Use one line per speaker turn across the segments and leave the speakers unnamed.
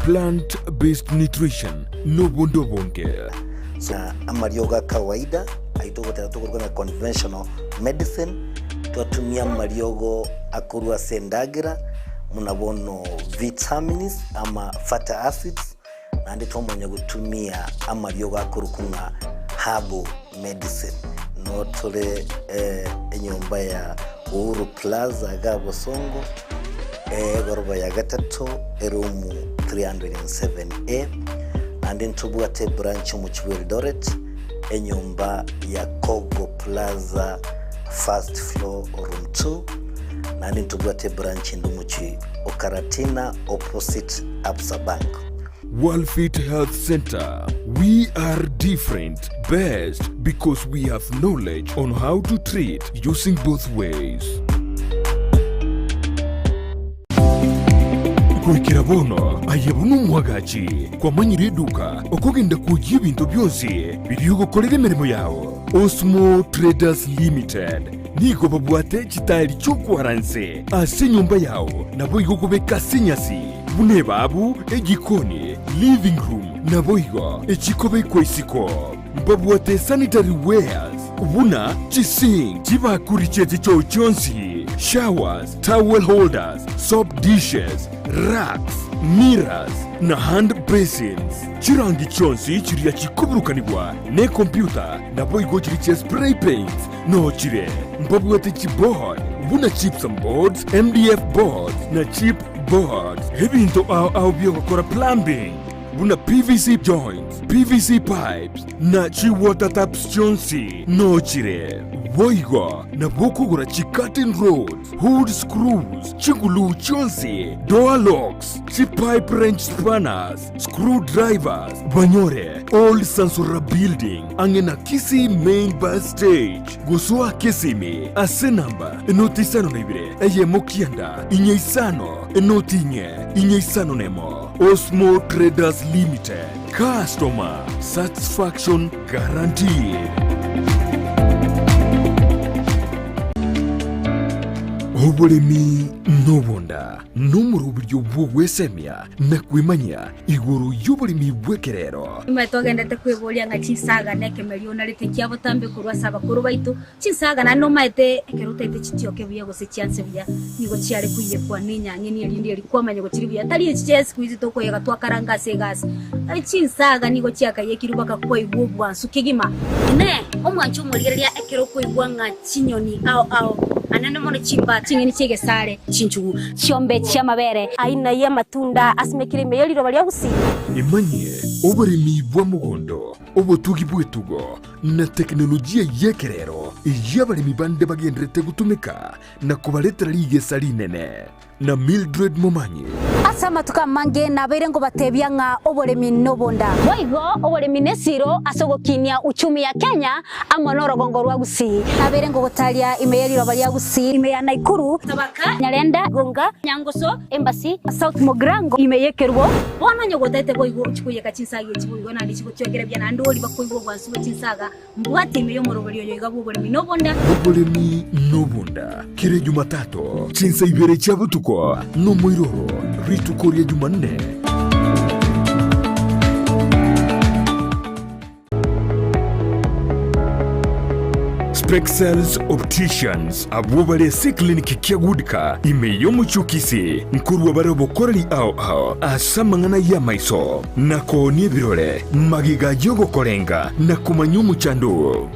Plant Based Nutrition, na obonde obonge.
Na amariogo a kawaida ayio togoteba tokorokwa ng'a conventional medicine, twatumia amariogo akorwa ase endagera buna bono vitamins ama fatty acids, naende twamanya gotumia amariogo akorokwa ng'a herbal medicine. Noo tore enyomba ya Uhuru Plaza iga Bosongo, egoroba ya gatato, eroom 307A, naende ntobwate ebranch omochie bwa Eldoret, enyomba ya Kogo Plaza first floor room 2, naende ntobwate ebranch ende omochie o Karatina opposite Absa Bank.
Worldfit Health Centre, We are different, best because we have knowledge on how to treat using both ways. Goikera bono aye buna omwagachi kwamanyire eduka okogenda kwoyia ebinto bionsi biria ogokorera emeremo yao. Osmo Traders Limited nigo babwate chitaeri chi'okwara nse ase enyomba yao naboigo kobeka ase enyasi. Buna ebaabu, ejikoni, living room, naboigo echikobekwa isiko. Mbabwate sanitary wares buna chisink, chibakuri chie chichoo chionsi, showers, towel holders, soap dishes, racks, mirrors na hand basins. Chirangi chionsi chiria chikoburukanigwa nekompyuta naboigo chiria chia spray paints noo chire. Mbabwate chiboard buna gypsum boards, MDF boards na chip Boards, ebinto ao ao bi'ogokora plumbing, buna PVC joints, PVC pipes, na chi water taps chionsi nochire. Boigo nabo okogora chi curtain rods, hood screws, chiguluu chionsi, door locks, chi pipe wrench spanners, screw drivers, banyore Old Sansora Building ang'e na Kisii Main Bus Stage. Gosoa Kisimi ase namba enoti isano na ibere eyemo kianda inye isano enoti inye inye isano nemo. Osmo Traders Limited, customer satisfaction guaranteed. Oboremi nobonda nomoroberio bw'ogwesemia na kwemanyia igoro y'oboremi bw'ekerero.
Nyuma togendete kweboria ng'a chinsaga nekemerio onarete kia botambe korwa ase abakoro baito, chinsaga naende nomaete ekero otaete chitioke buya gose chianse buya, nigo chiare koiyekwa nenyang'eni erinde eria kwamanya gochiri buya, tari echi chia siku hizi tokoyega twakaranga ase egasi. Chinsaga nigo chiakaiyekirwe mpaka kwaigwa obwansu kegima. Inee! Omwancha omorigereria ekero okoigwa ng'a chinyoni ao ao, anene mono chimba, ching'eni chi'egesare, chinchugu, chiombe chi'amabere.
Aina y'amatunda asimekire ime ye riroba ria Gusii.
Emanyie oboremi bwa mogondo, obotugi bw'etugo, na tekinolojia y'ekerero eyio abaremi bande bagendererete gotumeka na kobaretera rigesa rinene. Na Mildred Momanyi.
Ase amatuko amange nabeire nkobatebia ng'a oboremi nobonda. Boigo oboremi nesiro ase ogokinia uchumi ya Kenya amo norogongo rwa Gusii. Nabeire ngogotaria ime ye riroba ria Gusii, ime ya Naikuru, Tabaka, Nyarenda, Gonga, Nyangoso, Embasi, South Mugirango, ime y'Ekerubo. Bono onye gotaete boigo ochie koiyeka chinsaga echi boigo naende chigochwekera buya naende oria bakoigwa obwansu bwe chinsaga. Mbwate ime y'omoroberi oyo iga bw'oboremi nobonda.
Oboremi nobonda, kera Ejumatatu, chinsa ibere chia botuko, nomoiroro, rituko ria Jumanne. Spexels Opticians, abwo bare ase eclinic kia Goodka ime y'omochie o Kisii, nkorua bare obokoreri ao ao ase amang'ana y'amaiso, na koonia ebirore, magega y'ogokorenga na komanya omochando oo.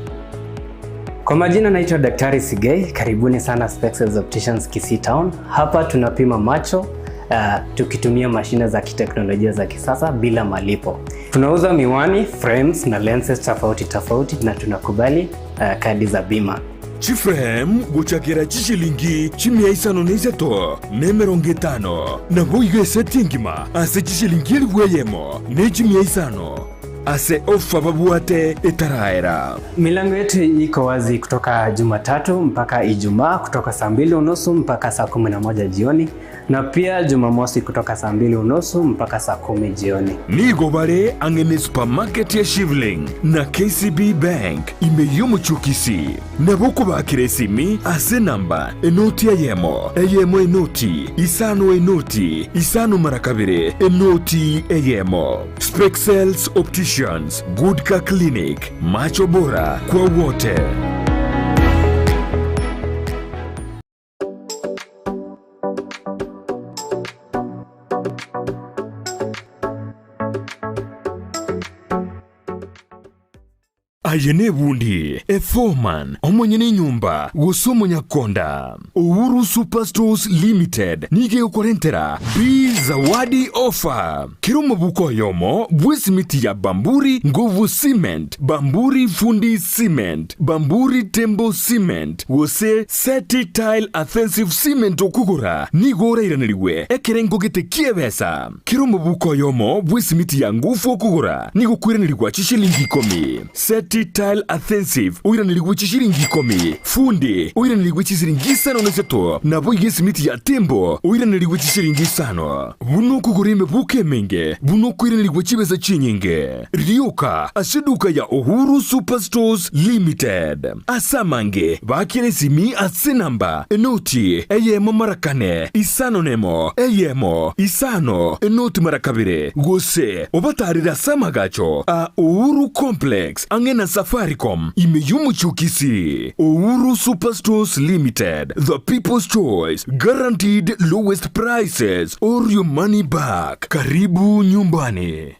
Kwa majina naitwa Daktari Sigei, karibuni sana Spexels Opticians Kisii Town. Hapa tunapima macho uh, tukitumia mashine za kiteknolojia za kisasa bila malipo. Tunauza miwani, frames na lenses tofauti tofauti na tunakubali uh, kadi za bima.
Chiframe gochakera chishilingi chimia isano na isato na emerongo etano, naboigo eseti engima ase chishilingi elifu eyemo ne chimia isano, ase ofa babwate etaraera.
Milango yetu iko wazi kutoka Jumatatu mpaka Ijumaa, kutoka saa mbili unusu mpaka saa 11 jioni. na pia Jumamosi kutoka saa mbili unusu mpaka saa kumi jioni.
Nigo bare ang'e ne supermarket ya Shivling na KCB Bank ime y'omochie o Kisii. Nabo okobakera esimi ase enamba enoti eyemo, eyemo enoti, isano enoti, isano mara kabere, enoti eyemo. Spexels Opticians, Good Car Clinic, Macho Bora kwa wote. Aye nebundi, eforeman, omonyene enyomba, gose omonyakonda. Uhuru Super Stores Limited nigo egokorentera Bi Zawadi Offer. Kera omobuko oyomo bw'esimiti ya Bamburi Nguvu Cement, Bamburi Fundi Cement, Bamburi Tembo Cement, gose Seti Tile Adhesive Cement okogora nigo orairanerigwe ekerengo gete ki'ebesa. Kera omobuko oyomo bw'esimiti ya ngufu okogora nigo okoiranerigwa chishilingi ikomi. Seti Tile Adhesive oiranerigwe chishilingi ikomi. Fundi oiranerigwe chisiringi isano na isato, naboigo esimiti ya Tembo oiranerigwe chishilingi isano. Buna okogora emebuko emenge, buna okoiranerigwa chibesa chinyinge. Rioka ase eduka ya Uhuru Super Stores Limited. Ase amange, baakera esimi ase enamba enoti eyemo mara kane, isano nemo, eyemo, isano, enoti mara kabere, gose obatarere ase amagacho a Uhuru Complex ang'e na Safaricom ime y'omochie o Kisii. Uhuru Super Stores Limited, the people's choice, guaranteed lowest prices or your money back. Karibu nyumbani.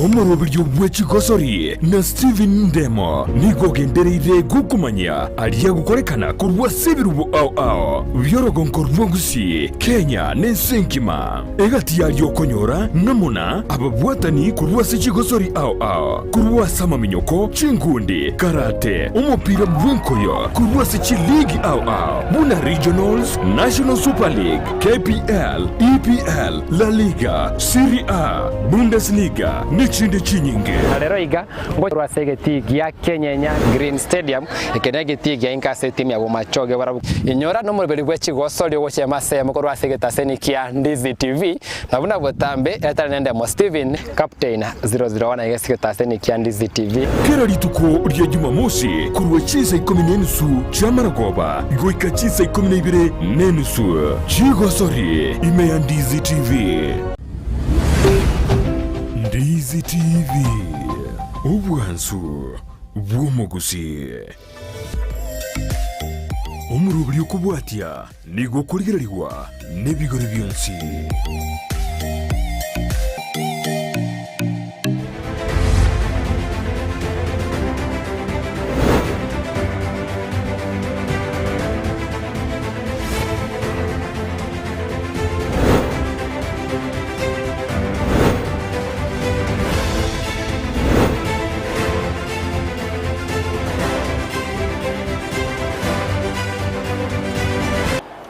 Omoroberio bwe chigosori na Stephen Ndemo nigo ogendereire gokomanyia aria agokorekana korwa ase ebirubo ao ao bi'orogonko rwa Gusii, Kenya na ense engima. Egati yaria okonyora ng'amuna ababwatani korwa ase chigosori ao ao, korwa ase amaminyoko, chinkundi, karate, omopira bw'enkoyo, korwa ase chiligi ao ao buna Regionals, National Super League, KPL, EPL, La Liga, Serie A, Bundesliga, nechinde chinyinge.
Na rero iga ngochorwa ase egetii gia Kenyenya Green Stadium, eke negetii gia inka ase etimu ya Bomachoge barabwo. Inyora nomoroberi bwe chigosori ogochema ase eyemo korwa ase egetaseni kia Ndizi TV, na buna botambe etari nendemo Steven Captain 001 iga ase egetaseni kia Ndizi TV.
Kera rituko ria Jumamosi korwa chinsa ikomi na enusu chi'amarogoba goika chinsa ikomi na ibere na enusu chigosori ime ya Ndizi TV. Ndizi TV, obwansu bw'omogusii. Omoroberi okobwatia nigo okorigererigwa nebigori bionsi.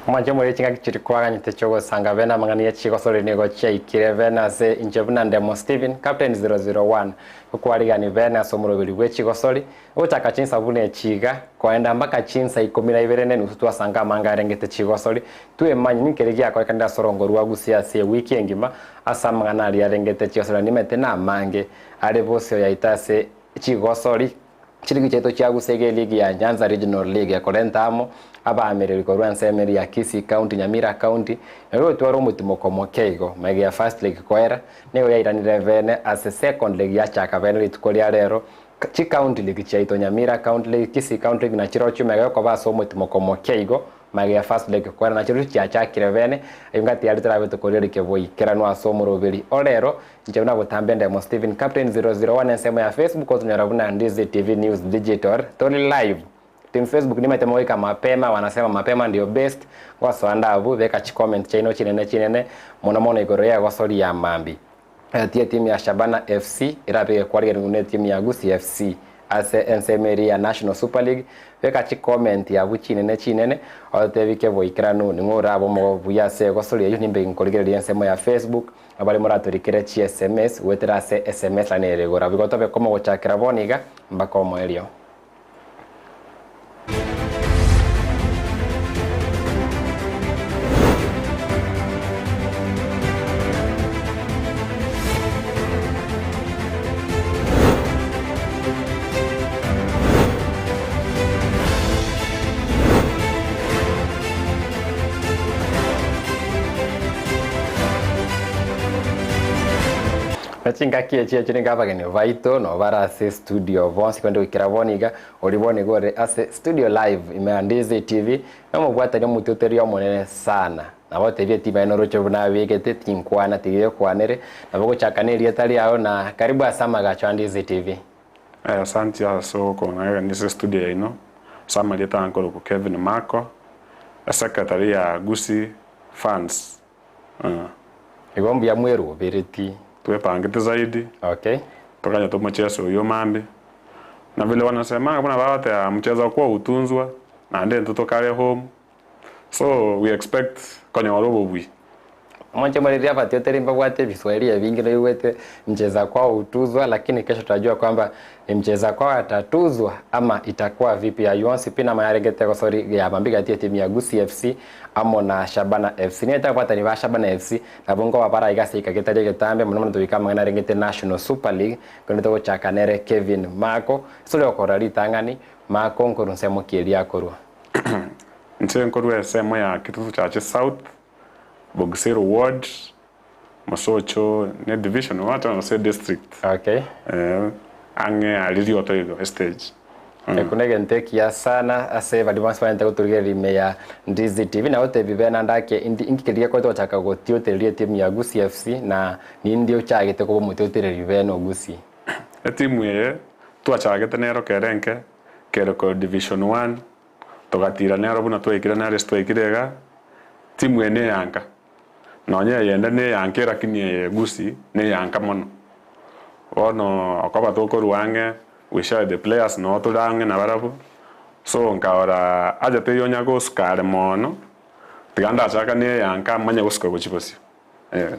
Omwanche omoriri chingaki chiria kwaganyete chi'ogosanga bene amang'ana ye chigosori nigo chiaikire bene ase inche buna Ndemo Stephen, Captain 001, gokwarigani bene ase omoroberi bwe chigosori, Gochaka chinsa buna echi iga, koenda mpaka chinsa ikomi na ibere na enusu twasanga amanga arengete chigosori, twemanye ninki keria giakorekanire ase orongo rwa Gusii ase ewiki engima ase amang'ana aria arengete chigosori na nimete namange are bosio yaito ase chigosori. Chiligi chiaito chia Gusii iga eligi ya Nyanza Regional League ekorenta amo abaamereri korwa ensemo eria ya Kisii County, Nyamira County, nario gotwara omotimoko omoke igo magega ya first leg koera nigo yairanire bene ase second leg yachaka bene rituko ria rero Chicounty league chiaito Nyamira County League, Kisii County League na chirochio magega koba ase omotimoko omoke igo, magega ya First League kwera nachirochio chiachakire bene, ayio ngati yaria torabe tokorigereria boikeranu ase omoroberi o rero. Inche buna botambe Ndemo Stephen Captain 001 ensemo ya Facebook otonyora buna Ndizi TV News Digital tori live. Team Facebook nimaete mogoika mapema wanasema mapema ndio best gosoa ndabu beka chicomment chiaino chinene chinene mono mono igoro yegosoria ya mambi. Egati y'etimu ya Shabana FC erabe ekwarigereria ne etimu ya Gusii FC ase ensemo eria ya National Super League. Beka chikomenti abwo chinene chinene ototebie keboikeranu ning'o orabe omogobo buya ase egosoria eyio nimbe nkorigereria ensemo ya Facebook abare moratorikere chi sms goetera ase sms line ere igoro abwo igo tobe komogochakera bono iga mpaka omoerio. Na chingaki echi echio nigo abageni baito nabo bare ase estudio bonsi korende goikera bono iga, oria bono iga ore ase studio live ime ya Ndizi TV, nomobwatani omotioteria omonene sana. Nabo otebie etimu yaye noroche buna abegete, tinkwana tiga ekwanere, nabo gochaka na erieta riao na karibu ase amagacho a Ndizi TV.
Asanti ase okong'akerania ase estudio yaino, ase amarieta aya nkorokwa Kevin Marco, esecretary ya Gusii Fans.
Igo mbuya mwerobereti.
Twepangete zaidi.
Okay.
Tokanyete omocheso oyio mambia. Na vile wanasemanga buna bagoteba mchezo kwa hutunzwa naende intwe tokare home so we expect konyora obobui.
Omonche more riabatia otari mbabwate ebiswahili ebinge naigwete mcheza kwao hutuzwa lakini kesho tutajua kwamba ni mcheza kwao atatuzwa ama itakuwa vipi aywo onsi pi namayarengete gosori ya mambia gati etimu ya Gusii FC amo na Shabana FC. Nigo abwatani ba Shabana FC nabwo nkobabara iga ase eika getari egetambe mono mono togoika amang'ana arengete National Super League korende togochaka nere Kevin Mako ase oria okorora ritang'ani Mako nkorwa nsemo ki eria akorwa.
Inche nkorwa ensemo ya Kitutu Chache South, Bogisero Ward, Mosocho ne division oacha gose district.
Okay.
Eh, ang'e aria rioto igo estage.
Ekio negento ekiya sana ase baria bonsi barente gotorigereria ime ya Ndizi TV na gotebi bena ndake indi inki keria gekorete gochaka gotiotereria etimu ya Gusii FC na nindi ochagete koba omotiotereri bene o Gusii.
Etimu eye twachagete nero kere enke, kere korwa division one, togatira nero buna twaikire nare ase twaikire iga, timu eye neyanka. Nonya eyende neyanka erakini eye Gusii neyanka mono. Bono okoba tokorwa ang'e we share the players noo tore ang'e nabarabwo, so nkarora acha teiyo onya gosuka are mono, tiga ndachaka neyanka manye gosuka gochia bosio eh.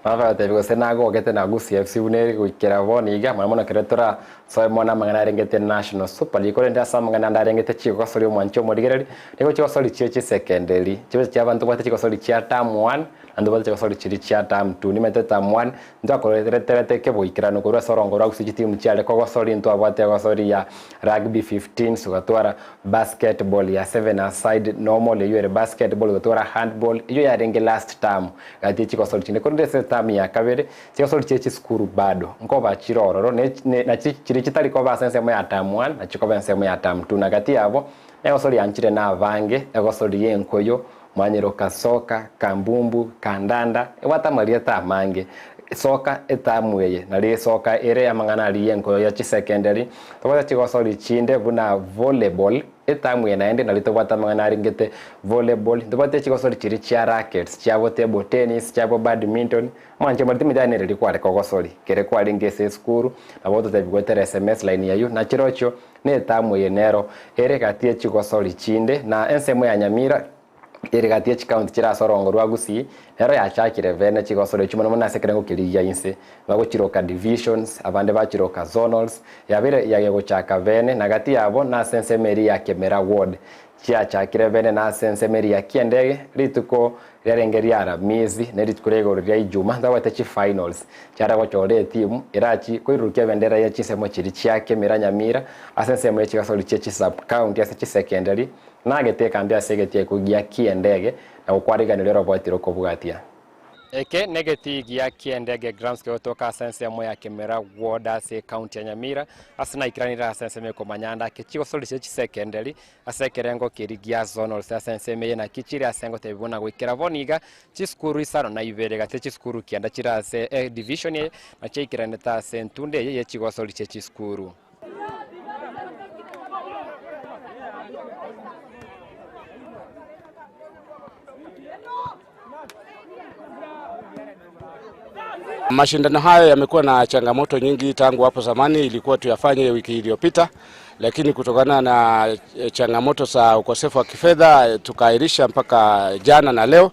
Bagatebia gose nagogete na Gusii FC buna ere goikera bono iga, mono mono ekero torasoe mono amang'ana arengete National Super League, korende ase amang'ana ande arengete chigosori omwanchi omorigereria, nigo chigosori chie chisecondary, chibe chia abanto bwate chigosori chia term one, naende tobwate chigosori chiria chia term two. Nimanyete term one, ntwakoreterete keboikeranu korwa ase orongo rwa gusii chitimu chiare kogosori, ntwabwate egosori ya rugby fifteens, togatwara basketball ya seven aside normal eywo ere basketball, togatwara handball, eywo yarenge last term. Gati chigosori chinde, korende ase etamu ya kabere, chigosori chie chisukuru bado nkoba chire ororo, ne ne nachi chiria chitari koba ase ensemo ya term one, nachi koba ensemo ya term two. Na gati yabo, negosori yanchire nabange, egosori y'enkoyo, mwanyeroka soka, kambumbu, kandanda, ebwate amarieta amange. Soka etamu eye, nari esoka ere amang'ana aria y'enkoyo ya chisecondary, tobwate chigosori chinde buna volleyball, Etamu eye naende nario tobwate amang'ana arengete volleyball, ntobwate chigosori chiria chia rackets, chiabo table tennis, chiabo badminton, mwanche more timanyeti aye nereri kware kogosori kere kwarenge ase esukuru, nabo ototebi goetera sms line eyio, na chirochio na etamu eye nero ere gati ye chigosori chinde na ensemo ya Nyamira ere gati ye chikaunti chire ase orongo rwa Gusii, nero yachakire bene chigosori echio mono mono ase ekerengo keria gia inse, bagochiroka divisions, abande bachiroka zonals, yabeire yagegochaka bene, na gati yabo nase ensemo eria ya Kemera ward, chiachakire bene nase ensemo eria ya Kiendege, rituko riarenge ria Aramisi, ne rituko ria igoro ria Ijuma, ntobwate chifinals, chiare gochora etimu erachi koirurukia ebendera ye chinsemo chiria chia Kemera Nyamira, ase ensemo ye chigasori chie chisub county ase chisecondary, Nagete ekambi ase egetiaiko gia ki'endege, na gokwariganiria oroboti rokobwatia. Eke negetii gia ki'endege grounds kegotoka ase ensemo ya Kemera ward ase ecounty ya Nyamira, ase naikeranire ase ensemo ekomanya ande ake chigosori chie chisecondary ase ekerengo keria gia zonals ase ensemo eye naki chire ase ngotebigwa na goikera bono iga chisukuru isano na ibere gati chisukuru kianda chire ase edivision eye na chiaikeranete ase entunda eye ye chigosori chie chisukuru.
Mashindano hayo yamekuwa na changamoto nyingi tangu hapo zamani, ilikuwa tuyafanye wiki iliyopita, lakini kutokana na changamoto za ukosefu wa kifedha tukaahirisha mpaka jana na leo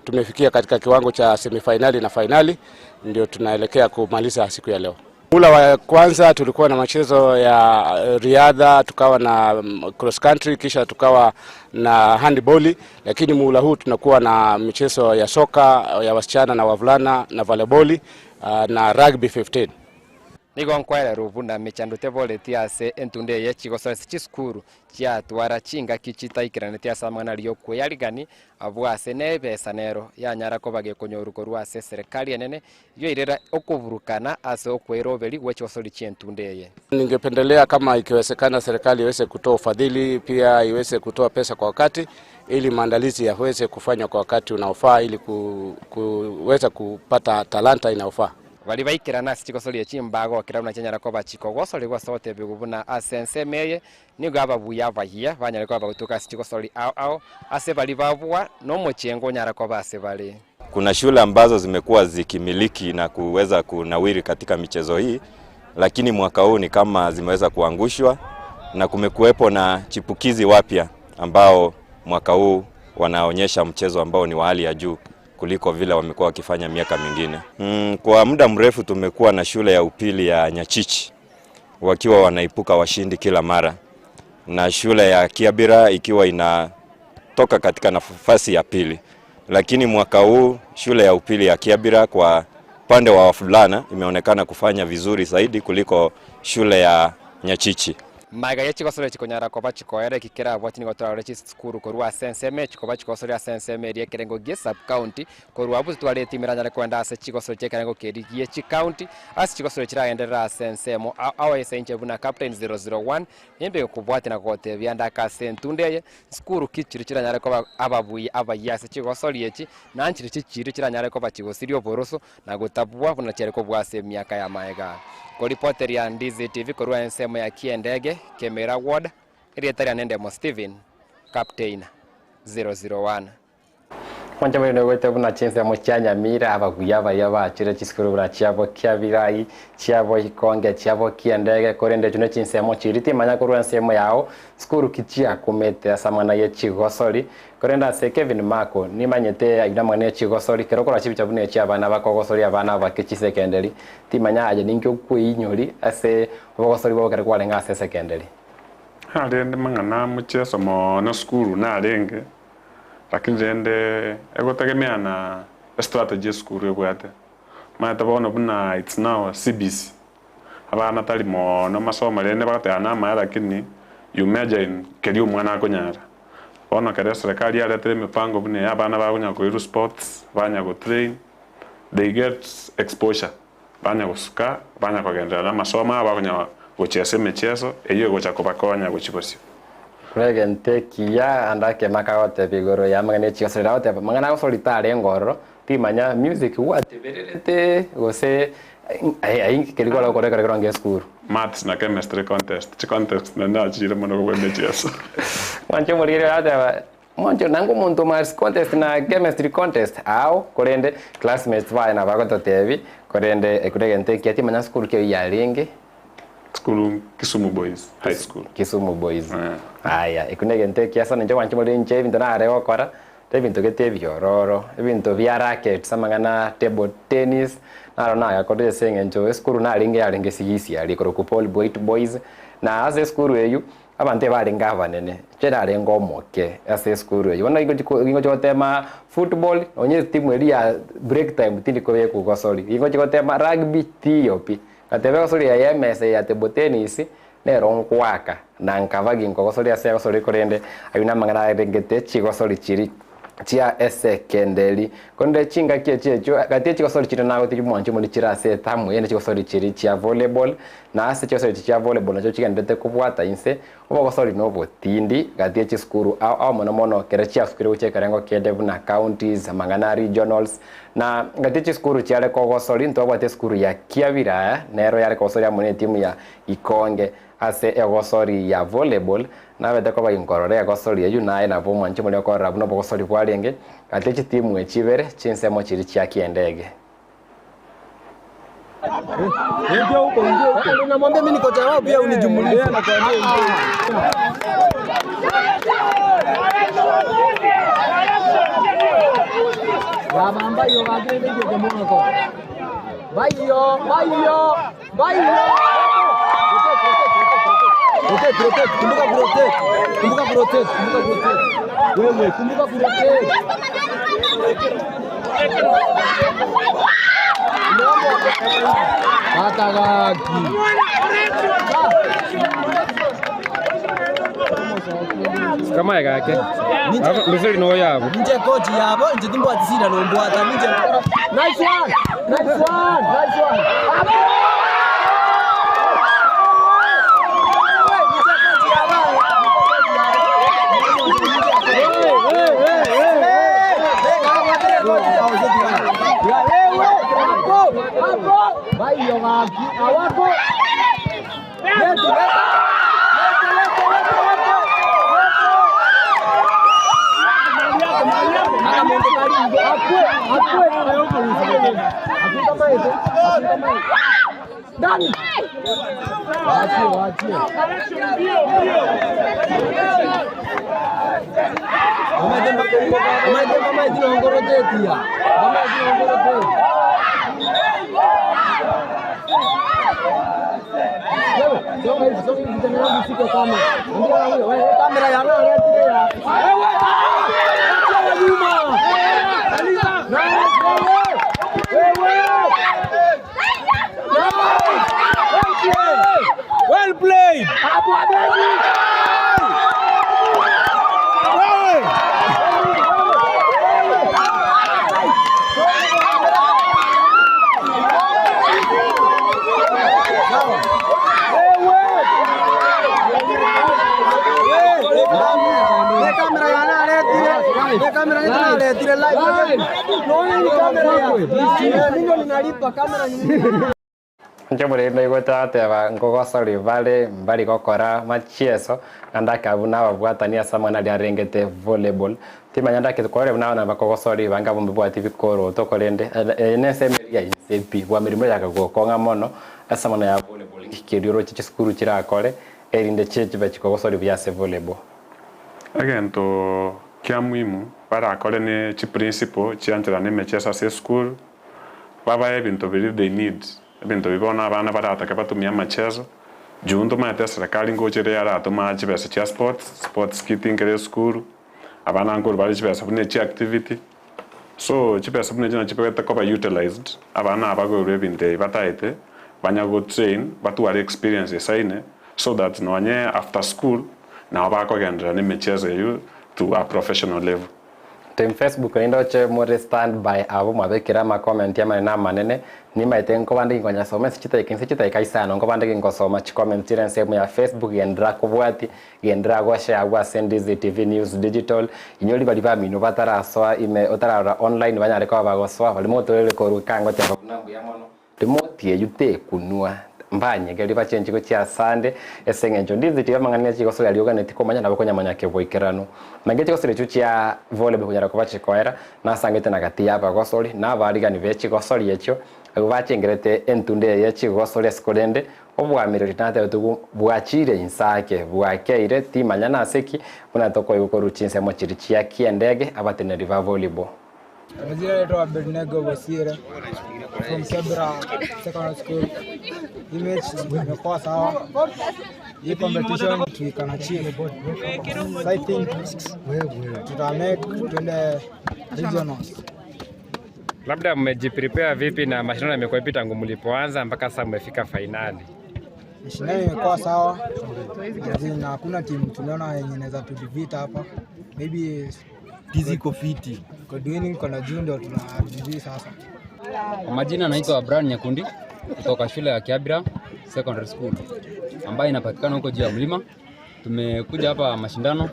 tumefikia katika kiwango cha semifinali na fainali, ndio tunaelekea kumaliza siku ya leo. Ula wa kwanza tulikuwa na machezo ya riadha, tukawa na cross country, kisha tukawa na handball, lakini muhula huu tunakuwa na michezo ya soka ya wasichana na wavulana na volleyball na rugby 15.
Nigo nkwererwa buna mechando teboreti ase entunda eye chigosoa ase chisukuru chiatwara chingaki chitaikeranitie ase amang'ana aria okweyarigani abwo ase nebesa nero yanyara koba gekonyoru korwa ase eserekari enene yoirera okoburukana ase okweiroberi gwe chigosori chi'entunda eye.
Ningependelea kama ikiwezekana serikali iweze kutoa ufadhili, pia iweze kutoa pesa kwa wakati ili maandalizi yaweze kufanywa kwa wakati unaofaa ili kuweza kupata talanta inayofaa.
Baria baikerana ase chigosori echi mbagokera buna chianyara koba chikogosorigwa ase ogotebigwa buna ase ensemo eye nigo ababuya abayia banyare koba bagotuka ase chigosori ao ao ase baria babua na omochengo onyara koba ase bare.
Kuna shule ambazo zimekuwa zikimiliki na kuweza kunawiri katika michezo hii, lakini mwaka huu ni kama zimeweza kuangushwa na kumekuwepo na chipukizi wapya ambao mwaka huu wanaonyesha mchezo ambao ni wa hali ya juu kuliko vile wamekuwa wakifanya miaka mingine. Kwa muda mrefu tumekuwa na shule ya upili ya Nyachichi wakiwa wanaipuka washindi kila mara, na shule ya Kiabira ikiwa inatoka katika nafasi ya pili. Lakini mwaka huu shule ya upili ya Kiabira kwa upande wa wavulana imeonekana kufanya vizuri zaidi kuliko shule ya Nyachichi.
Maiga ye chigosore chikonyara koba chikoera ekikera abwati nigo torarore chisukuru korwa ase ensemo chikoba chigosore ase ensemo eria ekerengo gie sub county korwa abwo totware etimu eranyare koenda ase chigosore chia ekerengo keri gie chicounty ase chigosore chiragenderera ase ensemo ao ase inche buna captain 001 nimbe kobwati na gotebia ndaka ase entunda eye sukuru ki chiri chiranyare koba ababuya abayia ase chigosori echi na nchiri chichiri chiranyare koba chigosiria oboroso na gotabua buna chiare kobua ase emiaka ya maega. Koripoteria Ndizi TV korwa ensemo ya Kiendege, Kemera Ward, erieta Nendemo Steven, Captain 001. Mwancha mwene gwete buna chinsemo chia Nyamira abaguya abaya bachire chisukuru buna chiabo Kiabirai, chiabo Ikonge, chiabo Kiendege korende chino chinsemo chiri timanya korwa ensemo yao sukuru kichia kumete ase amang'ana ye chigosori korende ase Kevin Mako nimanyete aina amang'ana ye chigosori kero okora chibicha buna echi abana bakogosori abana abake chisekenderi timanya aye ninki okweinyori ase obogosori bwabo ekero kwarenge ase esekenderi.
Arende mang'ana mocheso mono sukuru narenge lakini rende egotegemea na estrategy esukuru ebwate. Omanyete bono buna it's now CBC abana tari mono masomo rende bagoteba namaya lakini you major in keria omwana akonyara. Bono kero eserekari yaretire emipango buna eye abana bagonya koirwa sports, banya gotrain, they get exposure, banya gosuka, banya kogenderera na amasomo abo bagonya gochesa emicheso, eywo egocha kobakonya gochia bosio.
Egento ekiya ande akema akagotebia igoro ya amang'ana echigosori agoteba amang'ana agosori tarenge ororo timanya music gwatebererete gose ai keri kware gokora ekero ekero esukuru.
Maths na chemistry contest, chicontest naende nachire mono kobua emicheso.
Mwanche omoriri agoteba mwanche nanga omonto maths contest na chemistry contest ao korende classmates baye nabo agototebi korende ekero egento ekiya timanya sukuru ki eywo yarenge.
Sukuru Kisumu Boys High School.
Kisumu Boys. Aya, ekio negento ekiya sana inche gwancha more inche ebinto nare gokora, ebinto gete ebiororo, ebinto bia rackets, amang'ana table tennis, naro nagakorire ase eng'encho esukuru narenge yarenge sigisi aria ekorokwa Paul Boit Boys, na ase esukuru eywo, abanto ebarenge abanene, inche narenge omoke ase esukuru eywo. Bono ingochi gotema football, nonye etimu eria ya break time tindi kobekwa gosori, ingochi gotema rugby tiyo pi. Gatebe gosori eye emesa eye ya table tennis nero nkoaka na nkaba ginkogosori ase egosori korende ayio namang'ana arengete chigosori chiri chia esekenderi. Korende chingaki echi echio gati echigosori chire nagotigia omwancho omori chire ase etamu eye nechigosori chiri chia volleyball na ase chigosori echi chia volleyball nachio chigenderete kobwata inse obogosori na obotindi gati echisukuru ao ao mono mono kere chiasukire gochia ekerengo kende buna counties amang'ana regionals na gati echisukuru chiare kogosori ntwabwate esukuru ya Kiabira nero yare kogosori amo na etimu ya Ikonge ase egosori ya volleyball nabete koba inkorora egosori eywo naye nabo omwancho omori okorora buna obogosori bwarenge gati echitimu echi ibere chinsemo chiri chia Kiendege.
Namwambia mimi niko kocha wao pia unijumulishe. Bayo, bayo, bayo. Rotate, rotate, kumbuka kurotate. Kumbuka kurotate, kumbuka kurotate. Wewe, kumbuka kurotate. Bwata gaki.
Kamae gake. Mbusuri no yabo.
Ninche coach yabo, inche timbwati sida nombwata. Ninche. Nice one. Nice one. Nice one.
Well played.
Inche morende nigo torateba nkogosori bare mbari gokora machieso, naende akabuna buna ababwatani ase amang'ana aria arengete volleyball. Timanya ndake kore buna abana bakogosori bange abwo mbabwati bikoroto korende eye nese emeri ya inse pi bwa mirimo yakagokong'a mono ase amang'ana ya volleyball ng'iki oroche chisukuru chirakore erinde chibe chikogosori buya ase volleyball.
Egento kia muhimu barakore ne chiprinciple chiancherana emechieso ase esukuru, babae ebinto biria they need, ebinto biria bono abana baratake batumie amacheso, juu ntomaete eserekari ngocha ere yaratoma chibesa chia sports, sports kit nkere esukuru, abana nkorwa bare chibesa buna chia activity, so chibesa buna echio nachibete koba utilized, abana aba bakoirwa ebinto ebi bataete, banya gotrain, batware experience esaine, so that nonye after school, nabo bakogenderera na emicheso eywo to a professional level.
Team Facebook nindoche more stand by abo mwabekire amacomment amanene amanene nimaete nkobande ginkonyasoma ase chitaika inse chitaika isano nkobande ginkosoma chicomment chire ensemo ya Facebook gendera kobwati gendera goshare agwo ase Ndizi TV News Digital inyori bari bamino batarasoa ime otararora online banyare koba bagosoa bari motorere korwa kangoteba buna mbuya mono Remote eyio tekunwa, mbanyegeri bachenche gochia asande, ase eng'encho Ndizi TV amang'ana nigo chigosoria rioganeti komanya nabo konyamanya keboikeranu. Nainche chigosori echio chia volleyball konyara koba chikoera, nasangete na gati y'abagosori na abaarigani be chigosori echio, abwo bachengerete entunda eye ye chigosori ase korende obwamereri natebetigwe bwachire inse ake, bwakeire, timanya nase ki, buna tokoigwa korwa chinsemo chiria chia kiendege abateneneri ba volleyball.
Majina naitwa Abednego Bosire from Kebra Secondary School. Hii mechi imekuwa sawa. Hii competition we can achieve. So I think tuta make tuende regionals.
Labda mmejiprepare vipi na mashindano yamekuwa vipi tangu mlipoanza mpaka sasa mmefika fainali?
Mashindano imekuwa sawa. As in, hakuna timu tuliona yenye inaweza tudefeat hapa. Maybe
Tizi iko fiti.
Godwin kona juu ndio tunadili sasa.
Kwa majina naitwa Abraham Nyakundi kutoka shule ya Kiabira Secondary School ambayo inapatikana huko juu ya mlima. Tumekuja hapa mashindano.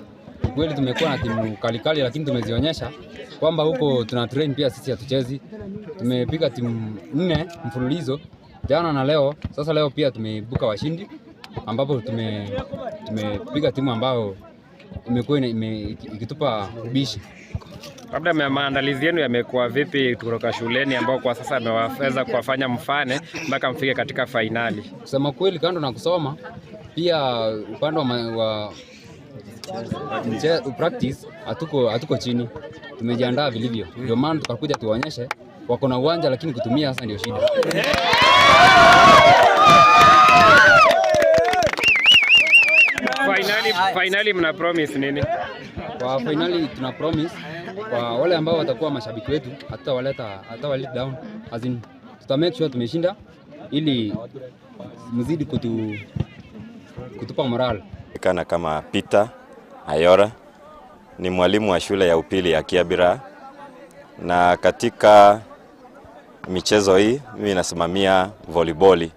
Kweli tumekuwa na timu kalikali, lakini tumezionyesha kwamba huko tuna train pia sisi hatuchezi. Tumepiga timu nne mfululizo jana na leo. Sasa leo pia tumeibuka washindi ambapo tume tumepiga timu ambayo imekuwa ime, ikitupa ubishi.
Labda maandalizi yenu yamekuwa vipi kutoka shuleni ambao kwa sasa amewaweza kuwafanya mfane mpaka mfike katika fainali?
Kusema kweli, kando na kusoma pia upande wa, wa practice hatuko hatuko chini, tumejiandaa vilivyo, ndio maana tukakuja tuwaonyeshe wako na uwanja, lakini kutumia sasa ndio shida.
Finali, finali mna promise nini?
Kwa finali tuna promise kwa wale ambao watakuwa mashabiki wetu, hatutawaleta hatutawaleta down, as in tuta make sure tumeshinda ili mzidi kutu, kutupa moral.
Kana kama Peter Ayora ni mwalimu wa shule ya upili ya Kiabira, na katika michezo hii mimi nasimamia voliboli,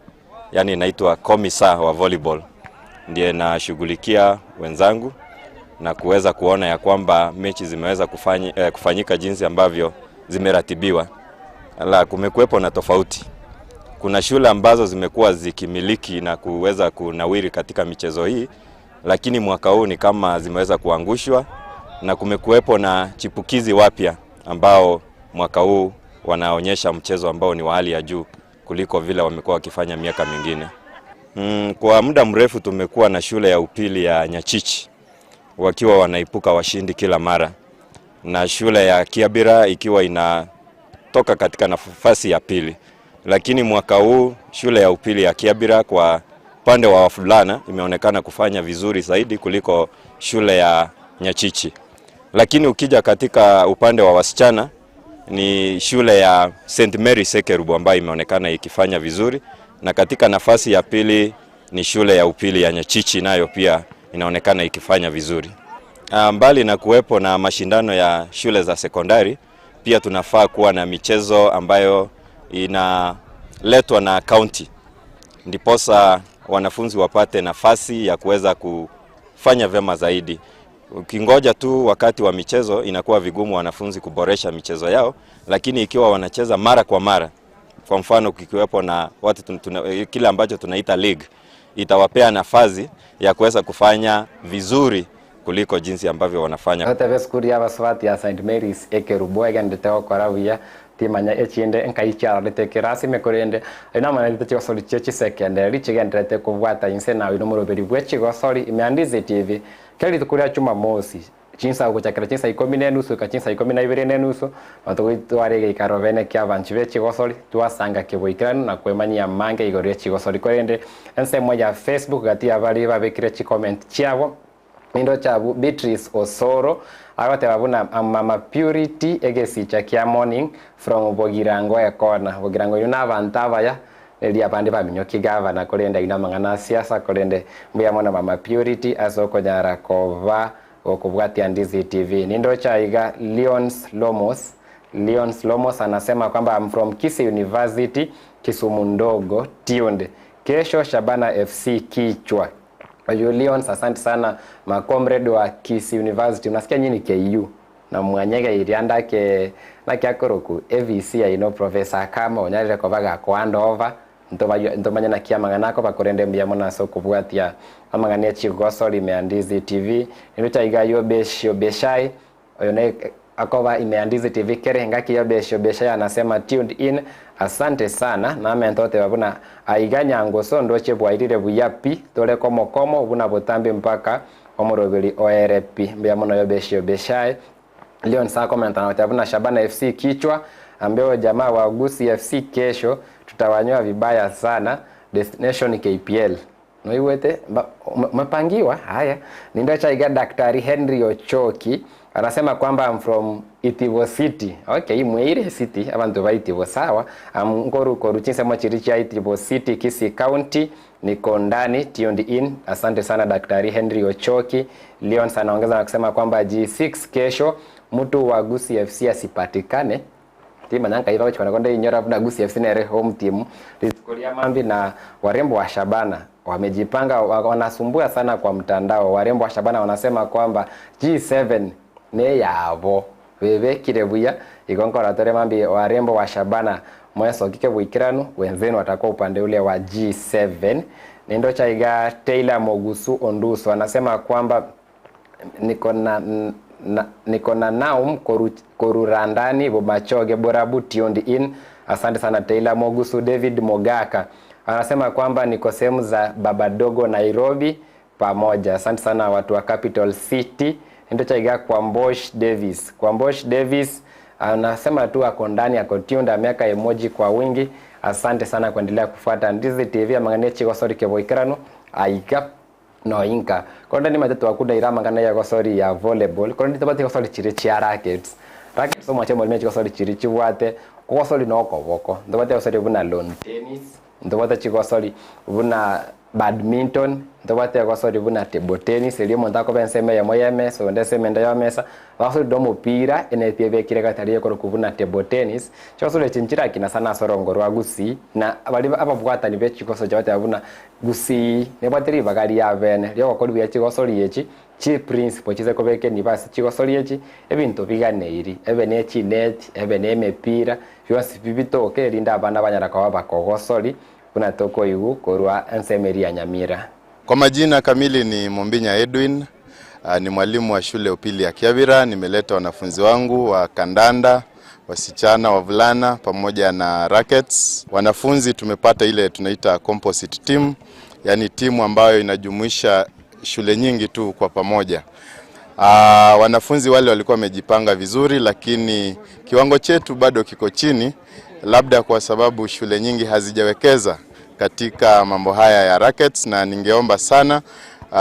yaani inaitwa komisa wa volleyball, ndiye nashughulikia wenzangu na kuweza kuona ya kwamba mechi zimeweza kufanyika jinsi ambavyo zimeratibiwa. La, kumekuwepo na tofauti. Kuna shule ambazo zimekuwa zikimiliki na kuweza kunawiri katika michezo hii, lakini mwaka huu ni kama zimeweza kuangushwa na kumekuwepo na chipukizi wapya ambao mwaka huu wanaonyesha mchezo ambao ni wa hali ya juu kuliko vile wamekuwa wakifanya miaka mingine. Kwa muda mrefu tumekuwa na shule ya upili ya Nyachichi wakiwa wanaipuka washindi kila mara, na shule ya Kiabira ikiwa inatoka katika nafasi ya pili, lakini mwaka huu shule ya upili ya Kiabira kwa upande wa wavulana imeonekana kufanya vizuri zaidi kuliko shule ya Nyachichi. Lakini ukija katika upande wa wasichana ni shule ya St Mary Sekerubo ambayo imeonekana ikifanya vizuri, na katika nafasi ya pili ni shule ya upili ya Nyachichi nayo pia inaonekana ikifanya vizuri. Mbali na kuwepo na mashindano ya shule za sekondari, pia tunafaa kuwa na michezo ambayo inaletwa na county, ndiposa wanafunzi wapate nafasi ya kuweza kufanya vyema zaidi. Ukingoja tu wakati wa michezo inakuwa vigumu wanafunzi kuboresha michezo yao, lakini ikiwa wanacheza mara kwa mara, kwa mfano kukiwepo na watu kile ambacho tunaita league, itawapea nafasi ya kuweza kufanya vizuri kuliko jinsi ambavyo wanafanya.
Otebe skuru ya baswati ya St Mary's ekerubo egendete gokora buya timanya echinde nkai chiarorete kirasime korende aina manarite chigosori chie chisekenderi chigenderete kobwata inse nawe nomoroberi bwe chigosori ime ya Ndizi TV kera rituko ria Jumamosi chinsa gochakera chinsa ikomi na enusu goika chinsa ikomi na ibere na enusu nabo togotwara egeikaro bene kia abanchi be chigosori twasanga keboikeranu na kwemanyia amange igoro ya chigosori korende ensemo ya Facebook gati abari babekire chicomment chiabo nindo chabu Beatrice Osoro agoteba buna Mama Purity egesicha kia morning from Bogirango ekona Bogirango yu nabantu abaya eria abande baminyoki gavana korende aina amang'ana a siasa korende mbuya mono Mama Purity ase okonyara koba gokobwatia Ndizi TV. Nindocha iga Leons Lomos Leons Lomos anasema kwamba I'm from Kisii University Kisumu ndogo tuned kesho Shabana FC kichwa. Oyo Leons, asante sana makomrade wa Kisii University. Unasikia nyinyi KU na mwanyega irianda ke na kiakoroku AVC aino Professor Kama onyarire kobaga kwand over ntomanya na kia mang'ana ako bakorende mbuya mono ase okobwatia amang'ana ya chigosori ime ya Ndizi TV nirocha iga yobeshio beshai oyo ne akoba ime ya Ndizi TV kere ngaki yobeshio beshai anasema tuned in asante sana namente oteba buna aiga nyangoso ndoche bwairire buya pi tore komokomo buna botambe mpaka omoroberi oere pi mbuya mono yobeshio beshai Leon saa comment anawatia buna Shabana FC kichwa ambao jamaa wa Gusii FC kesho tutawanyoa vibaya sana destination KPL noiwete umepangiwa haya nindochaiga Daktari Henry Ochoki anasema kwamba I'm from Itibo City okay mweire city abantu ba Itibo sawa amngoru koru chinsemo chiri cha Itibo City Kisii County niko ndani tuned in asante sana Daktari Henry Ochoki Leon anaongeza na kusema kwamba G6 kesho mtu wa Gusii FC asipatikane timanya nkaiba gochikona konde inyora buna Gusii FC nere home team rituko ria mambi na warembo wa Shabana wamejipanga wanasumbua sana kwa mtandao. Warembo wa Shabana wanasema kwamba G7 ne yabo bebekire buya ikonkora tore mambi warembo wa Shabana mwesokike bwikiranu wenzenu watakuwa upande ule wa G7. Nindo chaiga Taylor Mogusu Onduso anasema kwamba niko na niko na Naum Korurandani Bomachoge Borabu tuned in. Asante sana Taylor Mogusu. David Mogaka anasema kwamba niko sehemu za Babadogo Nairobi pamoja. Asante sana watu wa Capital City. Ndio chaiga kwa Mbosh Davis. Kwa Mbosh Davis anasema tu ako ndani ako tuned, ameweka emoji kwa wingi. Asante sana kuendelea kufuata Ndizi TV amang'ania chigosori keboikerano aika no inka konda ni matatu akuda ira mangana ya gosori ya volleyball konda tobati gosori chire chia rackets Rackets omoche omoremi chigosori chiria chibwate ogosori na okoboko. Ntobwate egosori buna lawn tennis, ntobwate chigosori buna badminton, ntobwate egosori buna table tennis eria omonto akoba ensemo eyemo ya emesa onde ensemo ende ya emesa, bagosori na omopira eneti ebekire gati aria ekorokwa buna table tennis. Chigosori echi nchirakina sana ase orongo rwa Gusii na baria ababwatani be chigosori chiabateba buna Gusii nebwate ribaga riabene riogokori buya chigosori echi Chi principle chise kobeka enibo ase chigosori echi, ebinto biganeiri, ebe ne chineti, ebe ne emepira, bionsi pi bitoke erinde abana banyara koba bakogosori buna tokoigw korwa ensemo eria ya Nyamira.
Kwa majina kamili ni Mombinya Edwin, ni mwalimu wa shule ya upili ya Kiavira. Nimeleta wanafunzi wangu wa kandanda, wasichana, wavulana pamoja na rackets. Wanafunzi tumepata ile tunaita composite team, yani timu ambayo inajumuisha shule nyingi tu kwa pamoja. Aa, wanafunzi wale walikuwa wamejipanga vizuri, lakini kiwango chetu bado kiko chini, labda kwa sababu shule nyingi hazijawekeza katika mambo haya ya rackets, na ningeomba sana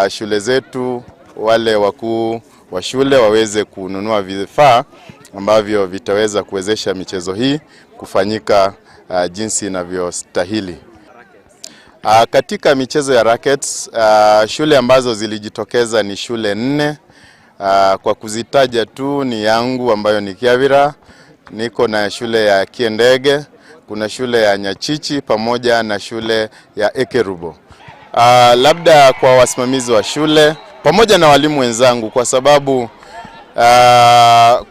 shule zetu wale wakuu wa shule waweze kununua vifaa ambavyo vitaweza kuwezesha michezo hii kufanyika jinsi inavyostahili. Katika michezo ya rackets, shule ambazo zilijitokeza ni shule nne. Kwa kuzitaja tu ni yangu ambayo ni Kiavira, niko na shule ya Kiendege, kuna shule ya Nyachichi pamoja na shule ya Ekerubo. Labda kwa wasimamizi wa shule pamoja na walimu wenzangu, kwa sababu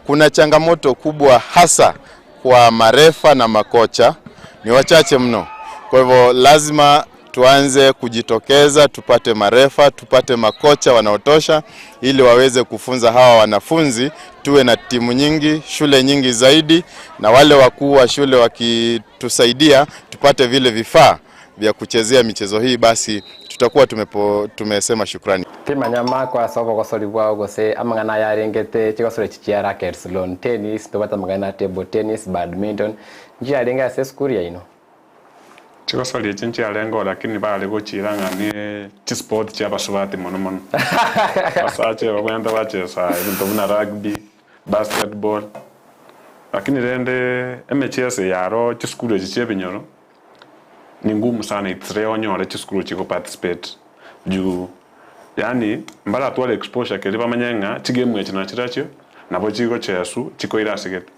kuna changamoto kubwa hasa kwa marefa na makocha ni wachache mno. Kwa hivyo lazima tuanze kujitokeza, tupate marefa, tupate makocha wanaotosha ili waweze kufunza hawa wanafunzi, tuwe na timu nyingi, shule nyingi zaidi, na wale wakuu wa shule wakitusaidia tupate vile vifaa vya kuchezea michezo hii, basi tutakuwa tumepo, tumesema shukrani.
Timanya makwa ase obogosori bwao gose amang'ana aya arengete chigosori echi chia rackets, lawn tennis, tobwate amang'ana a table tennis, badminton, nchiarenge ase esukuru yaino?
Chigosori echi nchiarengeo lakini bare gochiira ng'a ne chisport chi'abasubati mono mono. Abasacha babwenerete bachesa ebinto buna rugby, basketball, lakini rende emechieso eye aro chisukuru echi chi'ebinyoro ni ngumu sana it's rare onyore chisukuru chigo participate juu yaani mbaratware exposure keria bamanye ng'a chigame echi nachirachio nabo chigocheswa chikoira ase gete.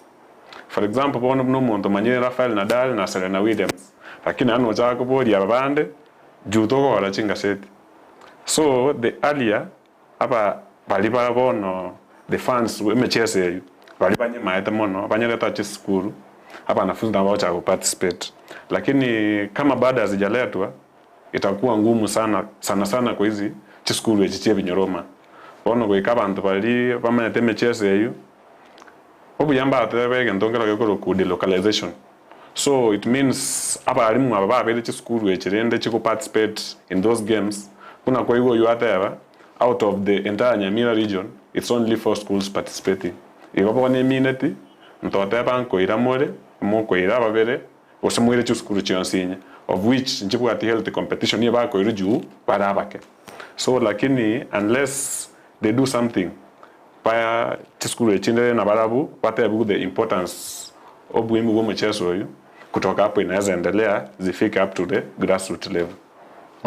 For example bono buna omonto omanyire Rafael Nadal na Serena Williams lakini naende nochaka koboria aba bande juu tokogora chingaseti. So the earlier aba baria ba bono the fans emechieso eyio baria banyemaete mono banyerete ase chisukuru abanafunzi nabo bagochaka go participate lakini kama bado hazijaletwa itakuwa ngumu sana sana sana kwa hizi chisukuru echi chia ebinyoroma. Bono goika abanto baria bamanyete emechieso eyio Obuya mbatebe egento nkero gekorokwa delocalization. So it means abalimu aba babeire chisukuru echi rende chigo participate in those games, buna kwaigwa oyio ateba, out of the entire Nyamira region, it's only four schools participating. Igo bono emineti, ntoteba nkoira more, mokoira babere, gose moire chisukuru chionsi inye, of which nchibwati healthy competition, nigo bakoirwa juu bare abake. So lakini unless they do something, Ba chisukuru echinde nabarabwo batebiwe the importance obuhimi bwa omocheso oyo kutoka hapo inaeza endelea zifike up to the grassroot level.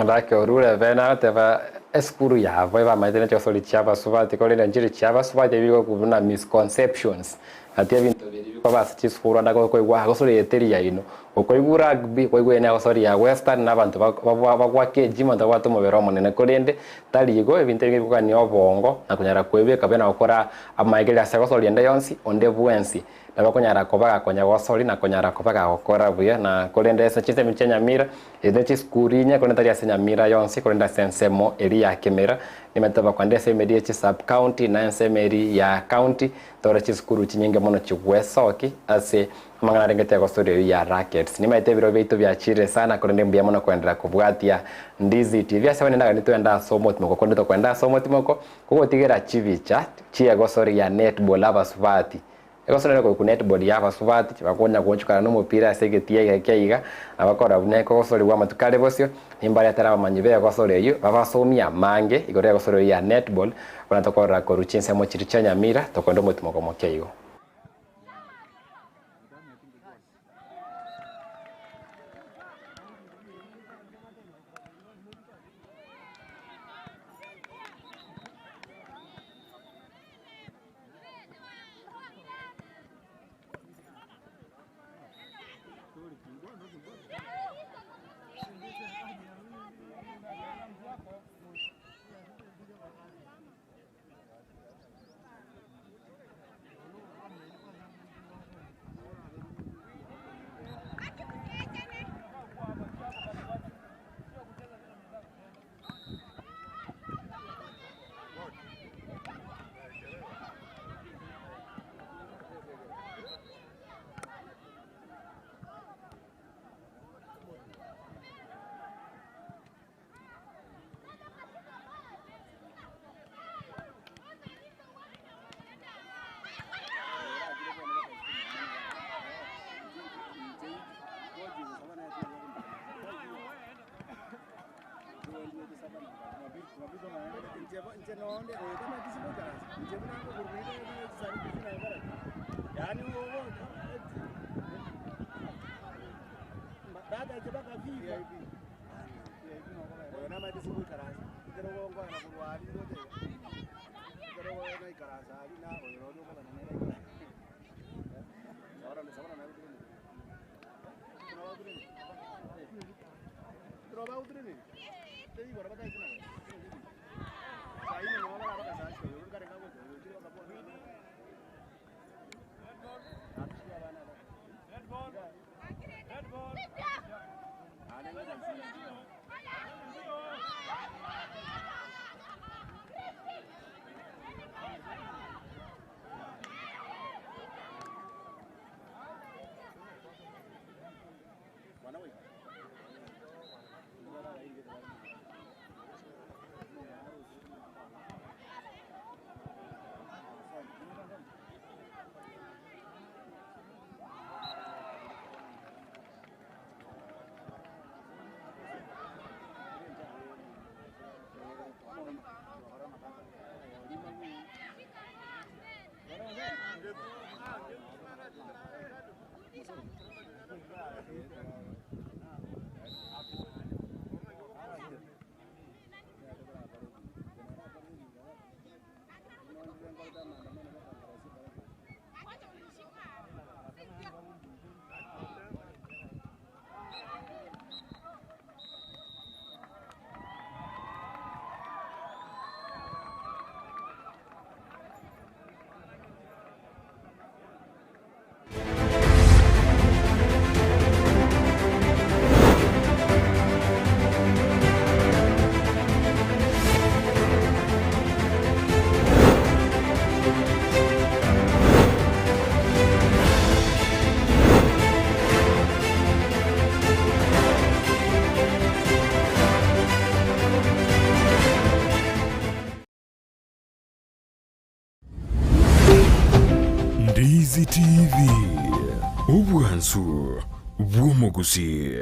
Gaki orure bene agateba esukuru yabo ebamaete ne chigosori chia abasubati korende nchire chia abasubati ebi bigokwa buna misconceptions gati ebinto biria bikoba ase chisukuru ande agokoigwa agosori eye teri yaino okoigwa rugby kwaigwa eye negosori ya western na abanto bagwake ejimu abanto babwate omobere omonene korende Tari igo, ebinto ebinge bikogania obongo na konyara kwebeka buya na gokora amaegerio ase gosoria ende yonsi, onde bwensi nabo akonyara koba gakonya gosoria na konyara koba gagokora buya. Na korende ase chinsemo chia Nyamira, eri ne chisukuru inye, korende tari ase Nyamira yonsi, korende ase ensemo eria ya Kemera, nimanyete bakwande ase emeri ye chisub county na ensemo eria ya county, tore chisukuru chinyinge mono chigwesoki ase Amang'ana arengete egosoria eyio ya rackets. Nimaete ebiro biaito biachire sana korende mbuya mono koenderera kobwatia Ndizi TV. Ase abande ndagani twende ase omotimoko korende tokoenda ase omotimoko kogotigera chibicha chi'egosori ya netball abasubati. Egosori nere korokwa netball ya abasubati chibakonya gochukana nomopira ase egetia iga ekia iga na bakora buna ekogosorigwa amatuko are bosio. Nimbaretere abamanyi b'egosori eyio babasomie amange igoro y'egosori eyio ya netball buna tokorora korwa chinsemo chiria chia Nyamira tokoenda omotimoko moke igo.
Ndizi TV, obwansu bw'omogusii.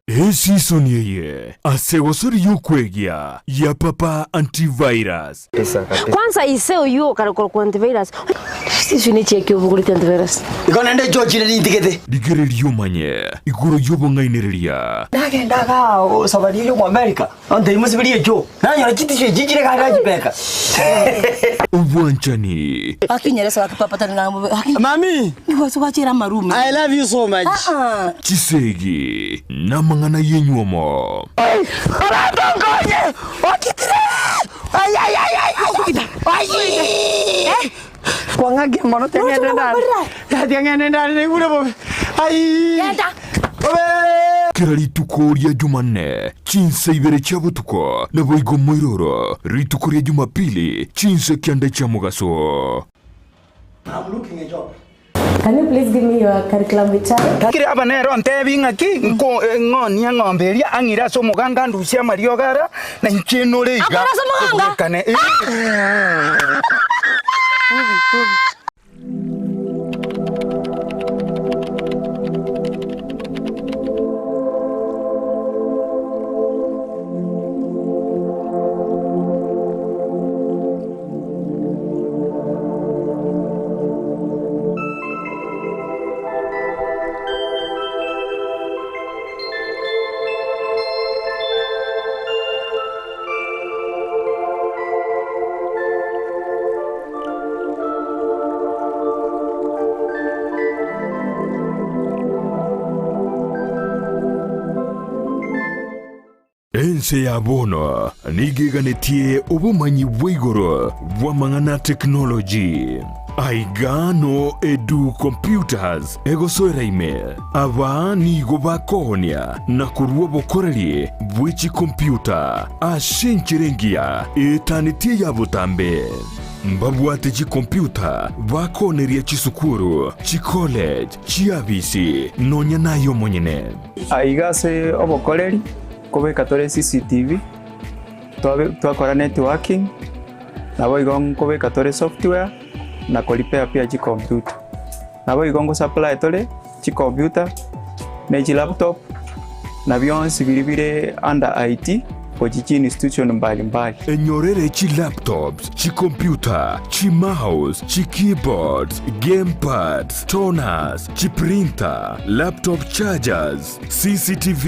Esisoni eye ase egosori y'okwegia ya Papa Antivirus.
Kwanza ise oyio okare korokwa antivirus. Sisi ne chiaki obogorete antivirus.
Igo naende George nintigete.
Rigereria omanye igoro y'obong'ainereria.
Nagenda igaa osabari eria Omoamerika, ontebi mosiberie echoo, nanyora chitishu echi chire gari nachibeka.
Obwanchani.
Gaki nyeresa gaki papa tari ng'a bobe gaki.
Mami!
Nigo ase gwachera amarume.
I love you so much.
Ah ah.
Chisegi namang'ana y'enywomo.
Abanto nkonye! Okitire! Ai ai ai ai ai! Ai! Kwang'akia mono tiang'ende ndare. Tiang'ende ndare naigure bobe. Ai! Bobe!
Kera rituko ria Jumanne, chinsa ibere chia botuko, naboigo moiroro, rituko ria Jumapili, chinsa kianda chia mogaso.
I'm looking a job.
Can you please give me your curriculum vitae?
Kere aba nere ontebi ng'aki, nko ng'onie eng'ombe eria, ang'ire ase omoganga andusie amariogo aria, na inche nore iga.
Akore ase omoganga?
Tobwekane. Eh.
Ense ya bono nigo eganetie obomanyi bwa igoro bw'amang'ana a technology. Aiga no Edu Computers egosoera ime. Aba nigo bakoonia na korua obokoreri bwe chikompyuta ase enchera engiya etanetie ya botambe. Mbabwate chikompyuta bakooneria chisukuru, chicollege, chiabisi nonya naye omonyene.
Aiga ase obokoreri, nkobeka tore CCTV, twabe twakora networking, naboigo nkobeka tore software na ko repair pia chicomputer. Naboigo ngo supply tore chicomputer na chilaptop na bionsi biria bire under IT. Gochia chiinstitution mbali mbali.
Enyorere chilaptops, chicomputer, chimouse, chikeyboards, gamepads, toners, chiprinter, laptop chargers, CCTV,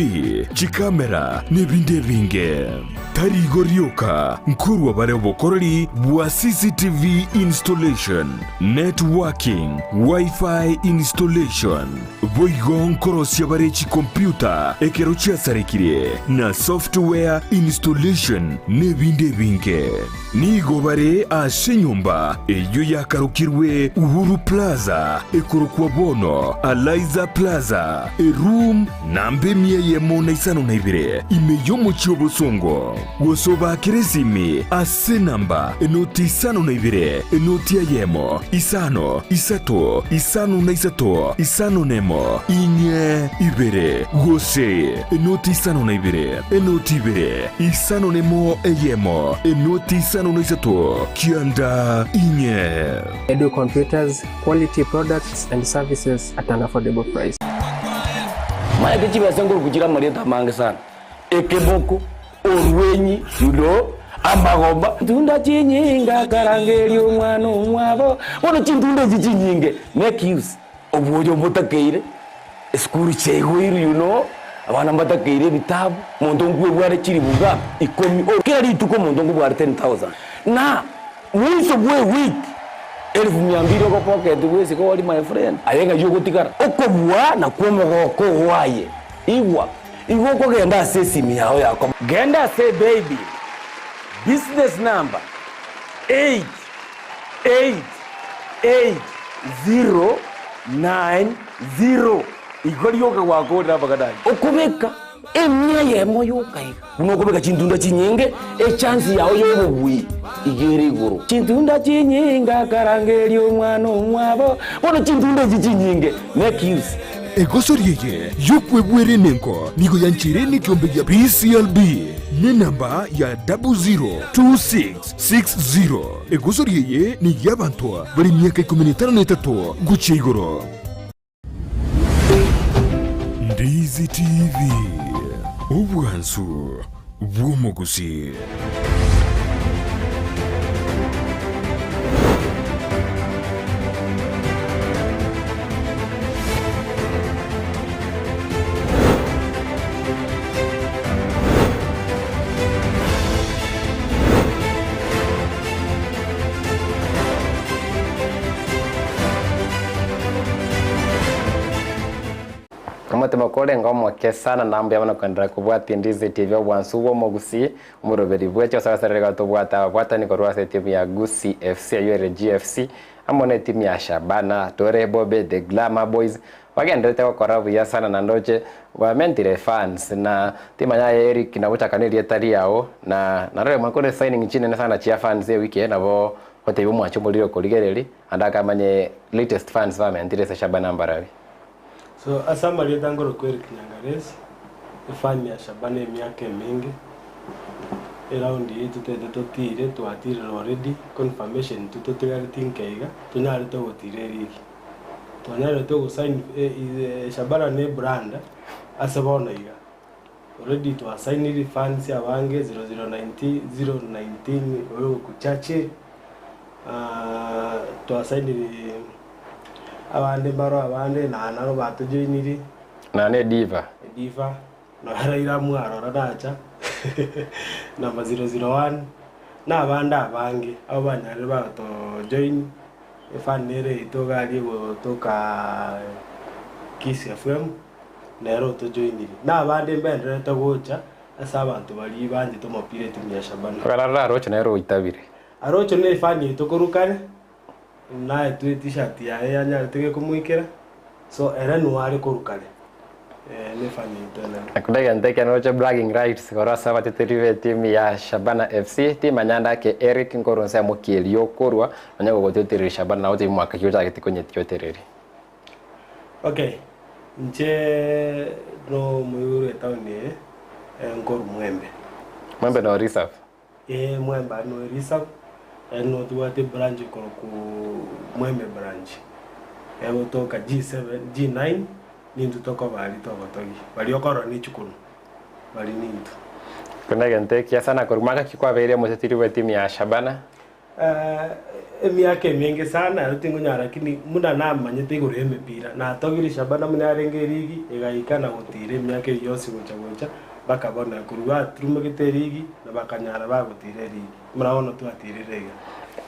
chicamera, nebinde ebinge. Tari igo rioka, nkorwa bare obokoreri bwa CCTV installation, networking, Wi-Fi installation. Boigo nkorosia bare chikompyuta ekero chiasarekire, na software installation, n'ebinde ebinge. Nigo bare ase enyomba eyio yakarokirwe Uhuru Plaza, ekorokwa bono Alaiza Plaza, eroom namba emia eyemo na isano na ibere, ime y'omochie o Bosongo. Gose obaakere esimi ase enamba enoti isano na ibere, enoti eyemo, isano, isato, isano na isato, isano nemo, inye, ibere, gose enoti isano na ibere, enoti ibere, isano nemo eyemo, enoti isano na isato, kianda, inye.
Edu Computers, quality products and services at an affordable price.
Maete chibesa nkoruku chire amarieta amange sana. Ekeboko, orwenyi, ndo, amagomba. Ntunda chinyinge akarangeria omwana omwabo. Bono chintunda echi chinyinge, make use obwoyo mbotakeire, esukuru chiaigoirwe you know, abana mbatakeire ebitabu, omonto nkwebware chilifu ngapi? Ikomi, o kera rituko omonto nkobware 10,000. Na mwiso bwe ewiki, elfu mia mbili ogopocket bwesike ori my friend, aye ng'ai ogotigara? Okobua nakwo omogoko oo aye. Igwa, igo okogenda ase esimi yao ya komo. Genda ase baby, business number 8 8 8 0 9 0 igo rioka gwakorire amang'ana ayio. Okobeka emia eyemo yoka iga, buna okobeka chintunda chinyinge, echance yao y'obobui iga ere igoro. Chintunda chinyinge akarangeria omwana omwabo, bono chintunda echi chinyinge, make use.
Egosori eye y'okwebwera enengo nigo yancheire nekiombe gia PCLB nenamba ya 002660. Egosori eye ney'abanto bare emiaka ikomi na etano na etato gochia igoro. Ndizi TV, obwansu bw'omogusii.
Omotima korenge omoke sana na mbuya mono koenderera kobwatia Ndizi TV obwansu bw'omogusii omoroberi bweche ase abaserere gatobwate ababwatani korwa ase etimu ya Gusii FC eywo ere GFC amo na etimu ya Shabana tore Bobe the Glamour Boys bagendererete gokora buya sana na ndoche bamentire fans na timanya aye Eric nagochaka na erieta riao na narore mwakore signing chinene sana chia fans ewiki eye nabo gotebia omwancho omorire okorigereria ande akamanye latest fans bamentire ase Shabana mbarabi.
So ase amarieta nkorokwa Eric Nyangaresi, efani ya Shabana emiaka emenge, eround eye totete totire, twatirire already, confirmation intwe totigareti nke iga, tonyarete gotira erigi. Twanyarete gosign Shabana ne ebrand ase bono iga. Already twasainiri fans abange 0019, 019 oyo Churchill, twasainiri Abande mbaro abande na naro batojoinirie.
Na ne Diva.
Diva, nonya Raila mwarora nacha, number 001, na abande abange abwo banyarire bagatojoin, efan nere yaito iga aria egotoka Kiss FM, nere otojoinirie. Na abande mbendererete gocha ase abanto baria banchete omopira etimu ya Shabana.
Okarora aroche nere oitabire.
Aroche ne efan yaito korwa kare. Naetwe etishati yaye yanyarete gekomoikera, so ere nigo are korwa kare eh, nefani yaito enene.
Naende egento ekio naroche bragging rights korwa ase abateteri b'etimu ya Shabana FC, timanya ndake Eric nkorwa ensemo ki erio okorwa onye gogotiotereria Shabana nabo tari mwaka ki ochagete konyetiotereria.
Okay, inche nomoigoro etown eye, nkorwa Mwembe.
Mwembe no reserve?
Ee, Mwembe aria noe reserve, yaani notobwate ebranch ekorokwa Mwembe branch, egotoka G7, G9, nintwe tokoba aria togotogia. Baria okorora ne chikonu, baria nintwe.
Buna egento ekiya sana korwa mwaka ki kwabeire omotetiri bw'etimu ya Shabana?
Emiaka emenge sana ero tingonyara lakini buna namanyete igoro y'emepira natogire Shabana buna yarenge erigi egaika na gotira emiaka eyio yonsi gocha gocha mpaka bono korwa baturumegete erigi na bakanyara bagotira erigi buna bono twatirire iga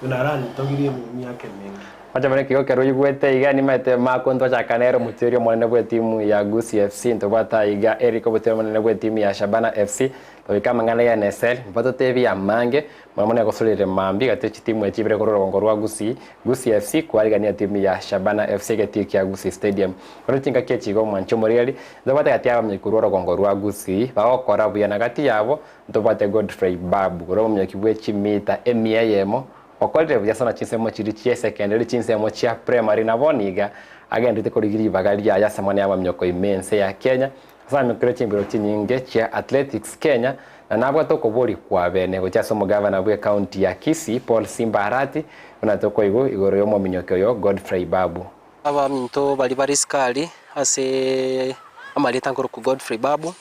buna aranyetogirie emiaka emenge.
Oche buna ekigo ekero oigwete iga nimaete Marko ntwachaka nere omotieri omonene bw'etimu ya Gusii FC ntobwate aiga Eric omotieri omonene bw'etimu ya Shabana FC tobike amang'ana ya NSL mbatotebie amange mono mono egosorire mambia gati chitimu echi ibere korwa orogongo rwa Gusii Gusii FC kwarigania etimu ya Shabana FC egetii kia Gusii Stadium Korende chingaki echi iga omwanchi omoreri ntobwate gati y'abamenyi korwa orogongo rwa Gusii bagokora buya na gati yabo ntobwate Godfrey Babu ore omominyoki bwe chimita emia eyemo Okorire buya sana chinsemo chiria chia secondary, chinsemo chia primary, na bono iga agenderete korigia ribaga riaye ase amang'ana y'amaminyoko ime ense ya Kenya, ase amaminyokero chimbero chinyinge chia Athletics Kenya, na nabwate okoboria kwa bene gochia ase omogavana bwe county ya Kisii Paul Simba Arati, buna tokoigwa igoro y'omominyoki oyo Godfrey Babu.
Abaminto baria bare isiko aria ase amarieta nkorokwa Godfrey Babu,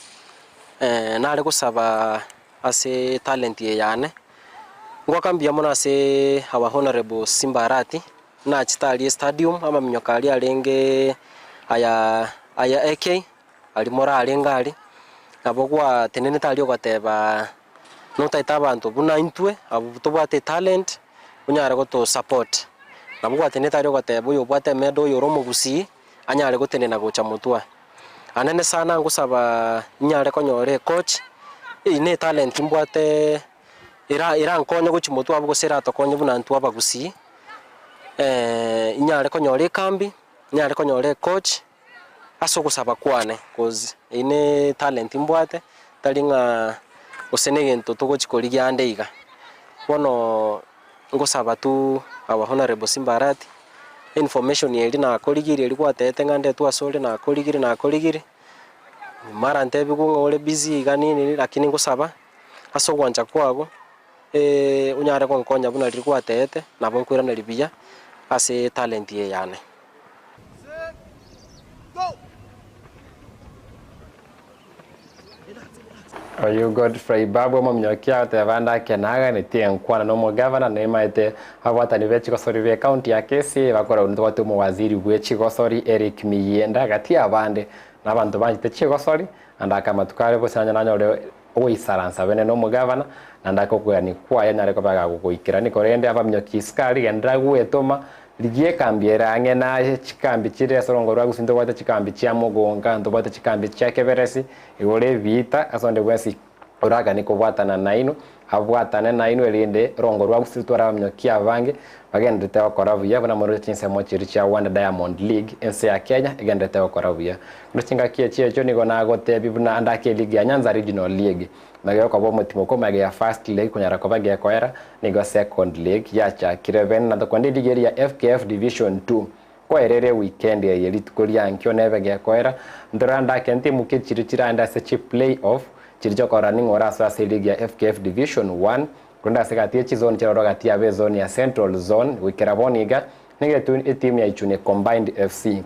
nare gosaba ase talent eye yane. Ngoaka mbuya mono ase our Honourable Simba Arati, nachete aria estadium amaminyoko aria arenge aya aya AK, aria morarenge aria, nabo gwatenenete aria ogateba notaete abanto buna intwe abwo tobwate etalent onyare goto support. Nabo gwatenenete aria ogateba oyo obwate emedal oyo ore omogusii anyare gotenena gocha motwe. Anene sana ngosaba inyare konyora ecoach, eyio ne etalent mbwate era erankonye gochia motwe abwo gose eratokonye buna intwe abagusii, inyare konyora ekambi, inyare konyora ecoach, ase ogosaba kwane cause eyio ne etalent mbwate, tari ng'a gose na egento togochia korigia ande iga. Bono ngosaba tu our honourable Simba Arati, Information eria nakorigirie eria gwatebete ng'a ndetwe asore nakorigirie nakorigirie, mara ntebigwe ng'a ore busy iga nini nini lakini ngosaba ase ogwancha kwago onyare gonkonya buna riria gwatebete nabo nkoiraneria buya ase etalent eye yane.
Oyio Godfrey Babu omominyoki agoteba ndake naganetie enkwana na omogavana nemaete abwatani be chigosori be county ya Kisii bakorwa ntobwate omowaziri bwe chigosori Eric Miyienda gati y'abande na abanto banchete chigosori naende ake amatuko are bosa nanyore ogoisaransa bene na omogavana naende ake okoirani kwaye anyare koba gagogoikerani korende abaminyoki isiko aria genderera gwetoma Rigia ekambi ere ang'e naye, chikambi chire ase orongo rwa gusii ntobwate chikambi chia mogonga, ntobwate chikambi chia keberesi, igoro ebiita, ase onde bwensi oraganie kobwatana nainwe, abwatane nainwe erinde orongo rwa gusii rotware abaminyoki abange bagenderete gokora buya buna moroche chinsemo chiria chia Wanda Diamond League ense ya Kenya egenderete gokora buya. Korwa chingaki echio echio nigo nagotebia buna ande ake eligi ya Nyanza Regional League Magega koba omotimo magega ya first leg konyara koba gekoera, nigo second leg yachakire bene na tokwenda eligi eria ya FKF Division 2 koerere ewikendi eye rituko ria nkio nebe gekoera. Ntorora ndake ntimu ki chiria chiraende ase chi play off chiria chiokorora ning'o orasoe ase eligi ya FKF Division 1 korende ase gati ye chizone chiaroro gati yabo ezone ya Central Zone goikera bono iga nigo etimu ya Ichuni Combined FC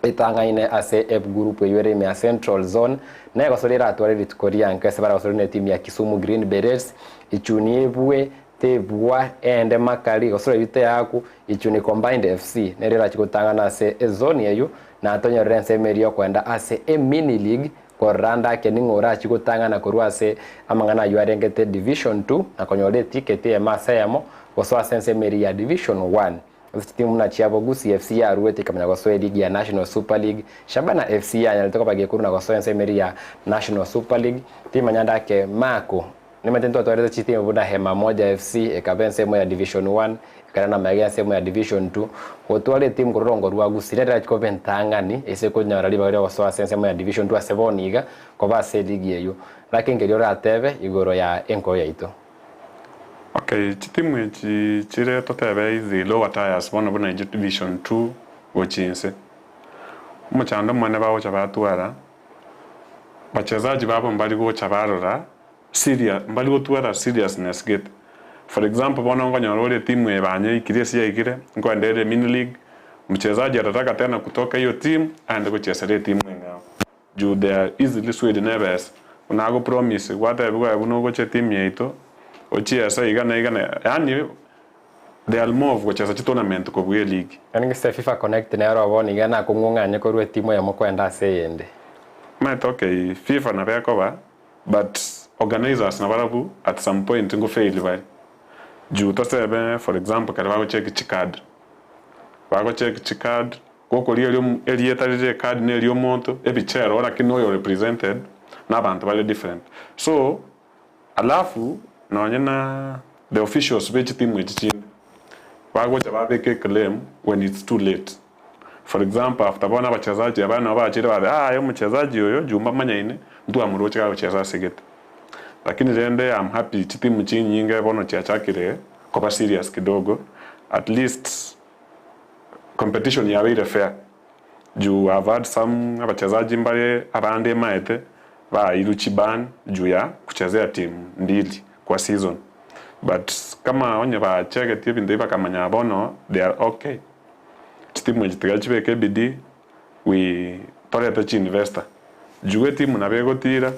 Etang'aine ase ebgurupu eyio ere ime ya Central Zone, na egosori eratware rituko rianka ase baragosori netimu ya Kisumu Green Berets, Ichuni ebue, tebua, ende makari, gosori eyio teaku, Ichuni Combined FC nero erachie gotang'ana ase ezoni eyio, na tonyorere ensemo eria yokoenda ase emini league korora ande ake ning'o orachie gotang'ana korwa ase amang'ana ayio arengete Division 2 na konyora etiketi eyemo ase eyemo gosoa ase ensemo eria ya Division 1. Ase chitimu buna chiabo, Gusii FC yaruete ekamanya gosoa eligi ya National Super League, Shabana FC yanyarete koba gekorwa na gosoa ensemo eria ya National Super League. Timanya ndake Marco, nimanyete ntwatwarete chitimu buna Hema Moja FC ekaba ensemo ya Division 1, ekara na magega ensemo ya Division 2. Gotwara etimu korwa rongo rwa Gusii nere erachie koba entang'ani ase konyora ribaga ria gosoa ase ensemo ya Division 2 ase bono iga koba ase eligi eyio. Naki nkeria oratebe igoro ya enkoyo yaito.
Okay, chitimu echi chire totebe izi lower tiers bono buna echio division 2 gochia inse. Omochando omonene bagocha batwara, wachezaji babo mbari gocha barora serious mbari gotwara seriousness gete. For example bono nkonyora ore etimu eye banyeikire ase yaikire, nkoenda ere mini league, mchezaji atataka tena kutoka hiyo timu aende gochesera etimu eng'ao. Juu they are easily swayed na ebesa. Buna ago promise gwatebiwa aye buna ogocha etimu yaito ochiese iga na iga na yaani they are more of gochesa chitournament kobua eligi.
Yaani gose Fifa Connect nero bono iga nakong'ung'anye korwa etimu eyemo kwenda ase eyende.
Omanyete okay Fifa nabo ekoba but organizers nabarabwo at some point ngo fail bare. Juu tosebe for example ekero bagocheck chicard, bagocheck chicard Gokoria erio erieta rire ecard na eriomonto, ebicha ero lakini oyo represented na abanto bare different. So alafu nonye na the officials be chitimu echi chinde bagocha babeka eclaim when it's too late. For example after bono abachezaji aba nabo bachire bateba aah omochezaji oyo Jumba manyaine ntwamoruche gagocheza ase gete. Lakini rende I'm happy chitimu chinyinge bono chiachakire koba serious kidogo at least Competition yabeire fair juu I've had some abachezaji mbare abande emaete bairwe chiban juu ya kuchezea team mbili kwa season but kama onye bachegetie ebinto ebi bakamanya bono they are okay chitimu echi tiga chibeke ebidii we torete chiinvestor juu etimu nabo egotira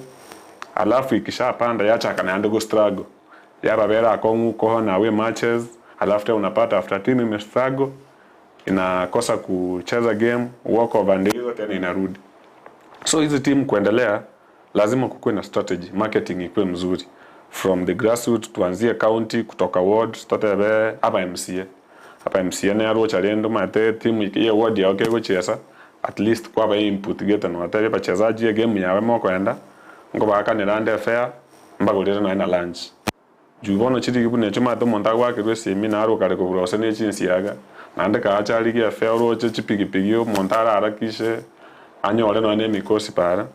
alafu ikishapanda yachaka naende go struggle Yababera akong'u koha away matches alafu tena unapata after team ime struggle inakosa kucheza game walk over ndio hizo tena inarudi. So hizi team kuendelea lazima kukuwe na strategy, marketing ikuwe mzuri from the grassroots, tuanzie county kutoka ward totebe aba MCA aba MCA nere rende omanyete team ye ward yao kegochiesa at least kwaba input gete notebie abachezaji egame yabe mokoenda nkobakanera ande fair Mbagorere nonya na lunch. Juu bono chirigi buna echio omanyete omonto agoakerwa esimi naro okare kogura gose ne chinsiaga, naende kaacha arigie efare oroche chipigipigi omonto araharakishe anyore nonya na emikosi para,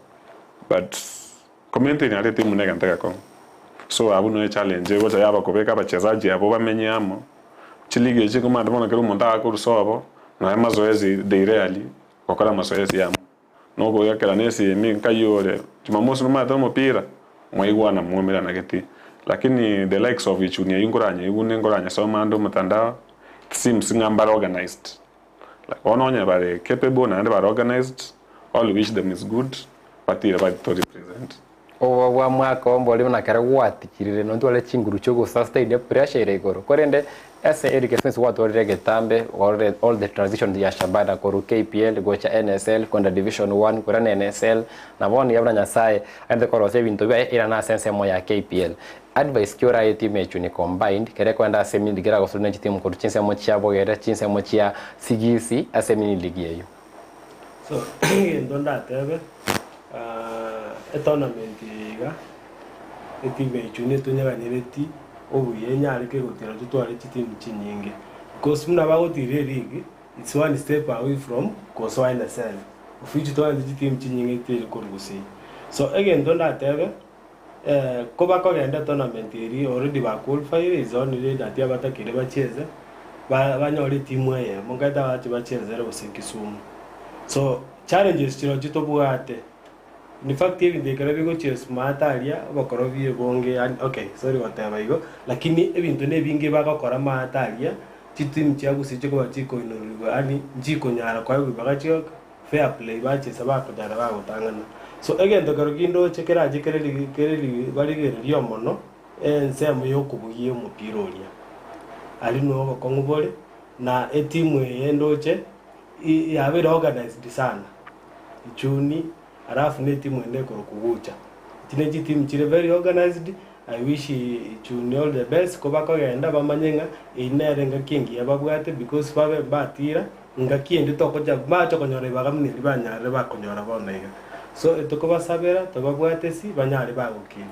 but ko maintain aria etimu na egento egekong'u. So abwo noe echallenge egocha yaba kobeka abachezaji abwo bamenye amo, chiligi echi omanyete bono kera omonto agakorwa sobo, nonya mazoezi they rarely gokora amazoezi amo. Nokoyakera nesimi nkayore Jumamosi nomanyete omopira mwaigwana mwaumerana geti lakini the likes of Ichuni eyio nkoranyeigune nkoranyesoma ande omotandao it seems ng'a mbare organised like bono onye bare capable naende bare organised all wish them is good batire bato represent.
Obobe bwa mwaka oo mbori buna ekero gwatikirire nontware chinguru chia ogosustain epressure ere igoro. Korende ase Eric since gwatwarire egetambe orore all the transitions ya Shabana korwa KPL gocha NSL kwenda division one korwa NSL na bono iga buna Nyasaye aendete korosia ebinto biaye irana ase ensemo ya KPL. Advice ki orae etimu ya Ichuni combined kere kwenda ase mini league eragosure ne chitimu korwa chinsemo chia Bogere chinsemo chia Sigisi ase mini league eyio?
So egento ndatebe, etournament eye iga, etimu ya Ichuni etonyeganyereti obuya enyare kegotira totware chitimu chinyinge. Because buna bagotira eleague, it's one step away from gosoa NSL, of which tobwate chitimu chinyinge teri korwa gusii. So egento ndatebe, kobakogenda etournament eria already ba qualifyire is only that abatakire bachieze, ba banyore etimu eyemo nkaete abache bachezere gose Kisumu. So challenges chirochio tobwate, in fact ebinto ekero bigochia smart aria obokoro ebonge yaani okay sorry goteba igo, lakini ebinto na ebinge bagokora maate aria, chitimu chia gusii chikoba chikoinorigwa yaani nchikonyara koegwa ribaga chioka. Fair play bachesa bakonyara bagotang'ana. So egento kero kindoche kerache kere kere barigereria omono ensemo yokobugia omopira oria. Aria noo obokong'u bore na etimu eye ndoche yabeire organised sana. Ichuni alafu na etimu ende ekorokwa Gucha. Echi ne chitimu chire very organised, I wish Ichuni all the best kobakogenda bamanye ng'a eyio nere engaki engiya babwate because babe mbatira. Ngaki ende togocha mbache konyora ribaga buna eri banyarire bakonyora bono iga. So etokobasabera tobabwate si banyare bagokina.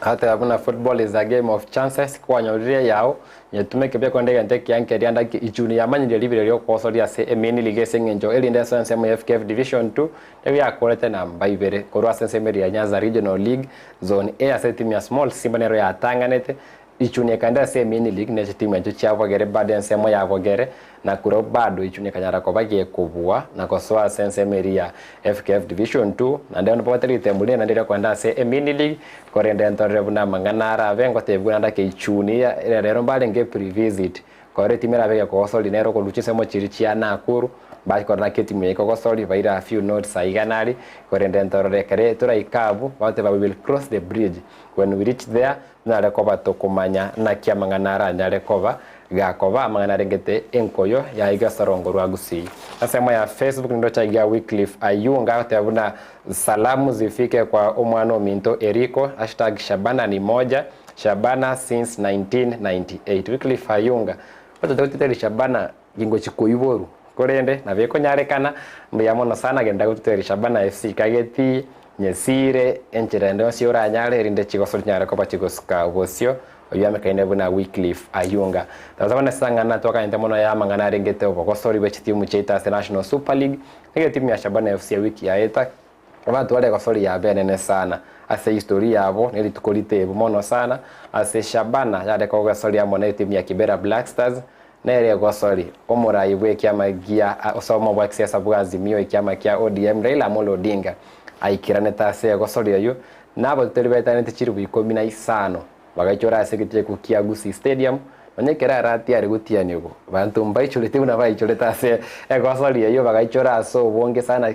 Agateba buna football is a game of chances, kwanyorire eyao, nyetumeke buya korende egento ekiya nkeria ndaki Ichuni yamanyirie ribero riokogosoria ase emain league ase eng'encho erinde enso ensemo ya FKF Division 2 nigo yakorete namba ibere korwa ase ensemo eria ya Nyanza Regional League Zone A ase etimu ya Small Simba nero yatang'anete Ichuni ekaenda ase emain league ne chitimu echio chia bogere bado ensemo ya bogere, na korwa bado Ichuni ekanyara koba gekobua na gosoa ase ensemo eria ya FKF Division 2, naende bono babwate ritembu rinene naende ri'okoenda ase emain league, korende ntorore buna amang'ana arabe ngotebigwe naende ake Ichuni ya rero mbarenge pre-visit, korora etimu erabe gekogosoria nere okorwa chinsemo chiria chia Nakuru. Bachia korora naki etimu eye ekogosori, baire a few notes aiga nari, korende ntorore ekere toraike abwo, bagoteba we will cross the bridge when we reach there, tonyare koba tokomanya naki amang'ana aranyare koba gakoba amang'ana arengete enkoyo ya egesorongo rwa Gusii. Ensemo ya Facebook nindoche iga Wycliffe Ayunga agoteba buna Salamu zifike kwa omwana ominto Eriko, hashtag Shabana ni moja, Shabana since 1998. Wycliffe Ayunga, otote gotuteria Shabana Ingochia koiborwa, korende nabo ekonyarekana, mbuya mono sana genda gotuteria Shabana FC kageti, nyesire, enchera ende yonsi oranyare erinde chigoso chinyare koba chigosuka bosio, oyio amekaine buna Wycliffe Ayunga. Tata bane ase ang'ana twakanyete mono ya amang'ana arengete obogosori bwe chitimu chiaito ase National Super League, nigo etimu ya Shabana FC ewiki yaeta Batware egosori yabo enene sana ase history yabo ne rituko ritebu mono sana ase Shabana yare kogosoria amo ne etimu ya Kibera Black Stars nere egosori omorai bwe ekiama gia osomo bwa kisiasa bwa Azimio ekiama kia ODM Raila Amolo Odinga aikeranete ase egosori eyio na abateteri baetanete chiribu ikomi na isano Bagaichora ase egechiko kia Gusii Stadium, nonya ekero arati are gotianigwa, banto mbaichorete buna baichorete ase egosori eyio, bagaichora ase obonge sana,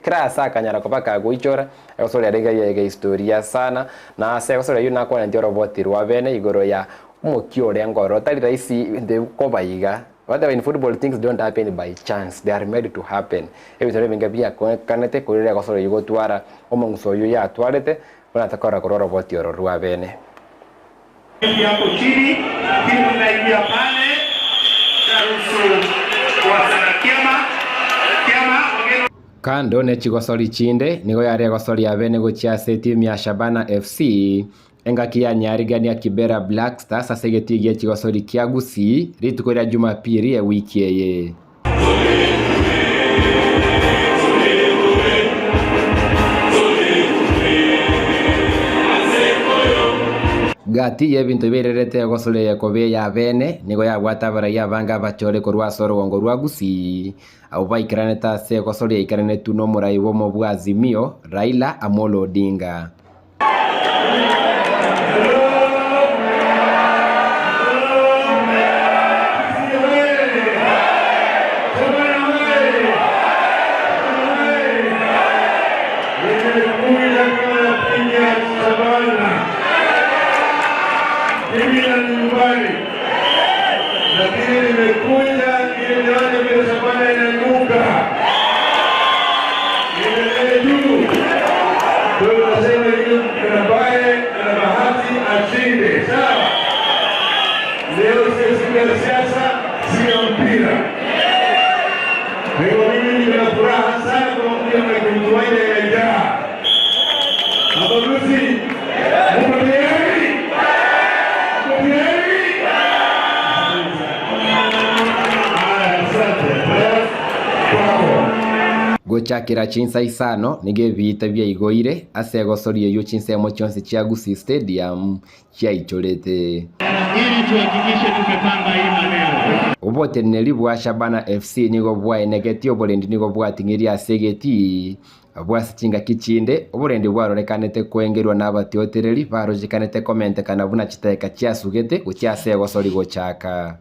kera ase akanyara koba kagoichora, egosori aria iga yaye gehistoria sana, na ase egosori eyio nakwaneti oroboti rwa bene igoro ya omokia orenge ororo, tari rahisi ebinto ebi koba iga, Whatever in football things don't happen by chance, they are made to happen. Ebinto ebinge biakorekanete korende egosori eyio gotwara omong'uso oyio yatwarete, Buna tokora korwa oroboti oro rw'abene.
Hapo chini timu inaingia pale Darusu kwa Kiama Kiama wageni
Kando ne chigosori chinde, nigo yare egosori y'abene gochia ase etimu ya Shabana FC, engaki ya nyarigania Kibera Black Stars ase egetii gie chigosori kia Gusii rituko ria Jumapiri ewiki eye. Gati y'ebinto biairerete egosoria yakoba ey'abeene, nigo yabwate abarai abange abachore korwa ase orogongo rwa Gusii, abwo baikeranete ase egosoria yaikeranetwe n'omorai bw'omo bwa Azimio, Raila Amolo Odinga.
Leo sio siku ya siasa, si ya mpira. Leo mimi nina furaha sana kwa kuja mnakumtumaini imejaa. Mabaguzi, muko tayari? Muko tayari? Haya, asante. Kwako.
Gochakera chinsa isano nigo ebiita biaigoire ase egosoria eyio chinsemo chionsi chia Gusii Stadium chiaichorete.
Ili tuhakikishe tumepanga hii maneno.
Oboteneneri bwa Shabana FC nigo bwaenegetie oborendi nigo bwating'irie ase egetii bwase chingaki chinde, oborendi bwarorekanete koengerwa nabatiotereri barochekanete komentekana buna chitaeka chiasugete gochia ase egosori gochaka.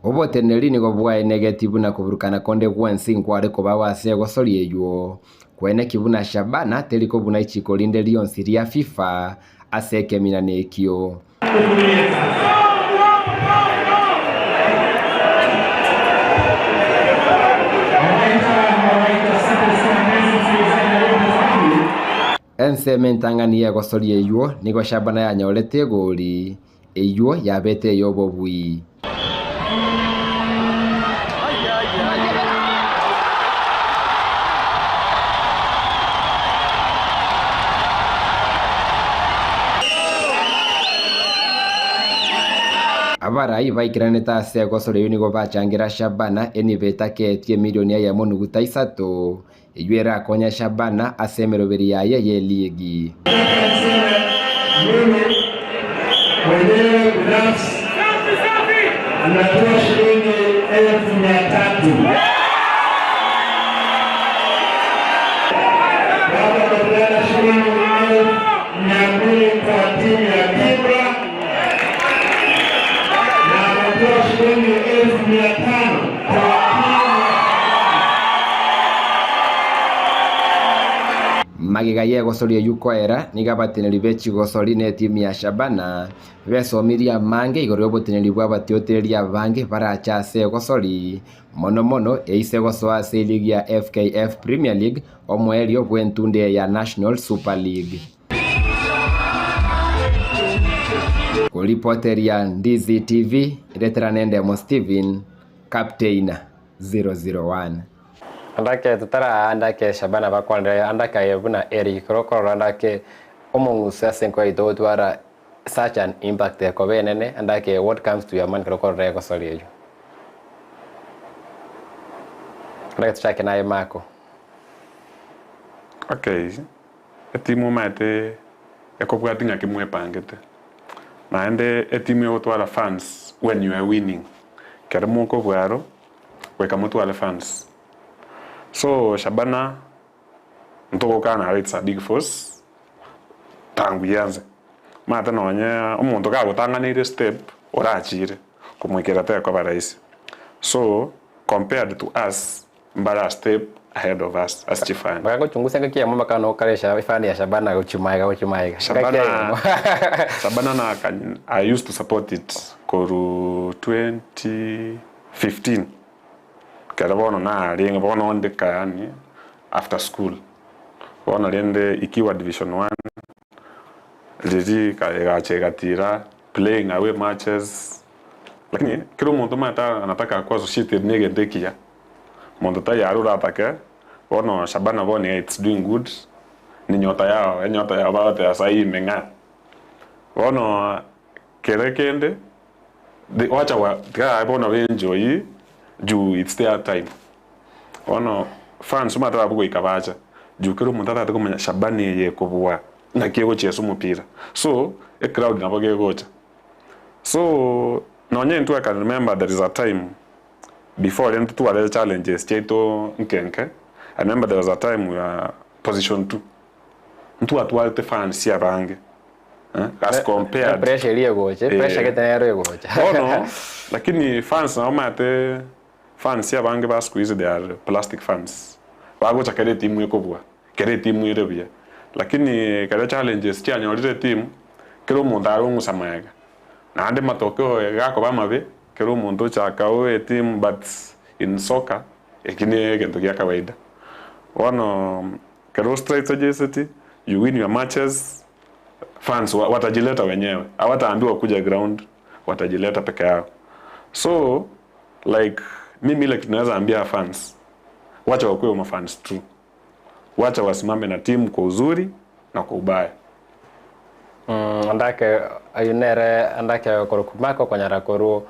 Oboteneneri nigo bwaenegeti buna koburukana konde gwensi nkware kobao ase egosori eywo, kweneki buna Shabana teri kobuna ichiko rinde rionsi ria Fifa ase ekeminano ekio. Ensemo entang'ani y'egosoria eywo nigo Shabana yanyorete egori eywo yabete ey'obobui. Abarai baikeranete ase egosori eyio nigo bachangera Shabana enibo etaketie emilioni eyemo nuguta isato, eyio erakonye Shabana ase emeroberi yaye y'eligi.
Mimi mwenyewe binafsi natoa shilingi 300,000. Baba. shilingi 500,000 kwa
Magega y'egosori eyio koera, nigo abateneri be chigosori na etimu ya Shabana besomirie amange igoro y'oboteneri bw'abatiotereri abange barache ase egosori, mono mono eise gosoa ase eligi ya FKF Premier League omoerio bw'entunde ya National Super League. Koripoteria Ndizi TV, retera nendemo Stephen, Captain 001.
Andake totara andake Shabana bakwanire andake aye buna Eric kero okorora andake omong'uso ase enko yaito gotwara such an impact ekoba enene andake what comes to your mind kero okorora egosori eywo? Andake tochake naye Marco.
Okay, etimu omanyete ekobwatia ng'aki mwepangete, naende etimu egotwara fans when you are winning, ekero mokobua aro, goika motware fans. So Shabana ntogokana aro it's a big force tangu yanze. Omanyete nonye omonto kagotang'aneire step orachire komoikera tekoba rahisi. So compared to us mbare a step ahead of us ase chifani.
Bagagochungusa engaki eyemo mpaka nokaresha efani ya Shabana gochia magega gochia magega. Engaki eyemo.
Shabana na I used to support it korwa 2015 ekero bono narenge bono ondika yaani after school bono rende ikiwa division one riria egacha egatira playing away matches lakini kera omonto omanyete anataka akwe associated na egento ekiya monto taiyo aria oratake bono Shabana bono iga it's doing good ni nyota yao enyota yao bagoteba sai imeng'aa bono kere kende The wacha wa tiga bono benjoyi juu it's their time bono fans omanyete babu goika bacha juu kera omonto atagete komanya Shabana eye ekobua naki egochiesa omopira so ecrowd nabo gegocha so nonye intwe I can remember there is a time before rende totware challenges chiaito nke nke I remember there was a time we were position two ntwatwarete fans abange as compared
Pressure eria egocha, pressure gete nero egocha.
Bono lakini fans nabo omanyete fans abange ba siku hizi they are plastic fans bagocha kera etimu ekobua kera etimu ere buya lakini ekero challenges chianyorire etimu kera omonto arong'usa magega naende matokeo gakoba amabe kera omonto ochaka oe etimu but in soccer eki ne egento gia kawaida bono ekero ostrategiseti you win your matches Fans watajileta wenyewe, hawataambiwa kuja ground, watajileta peke yao. So like mimi ile kitu naweza ambia fans, wacha wakuwe mafans true, wacha wasimame na timu kwa uzuri na kwa ubaya.
Andake ayio nere andake okorokwa Mark okonyara korwa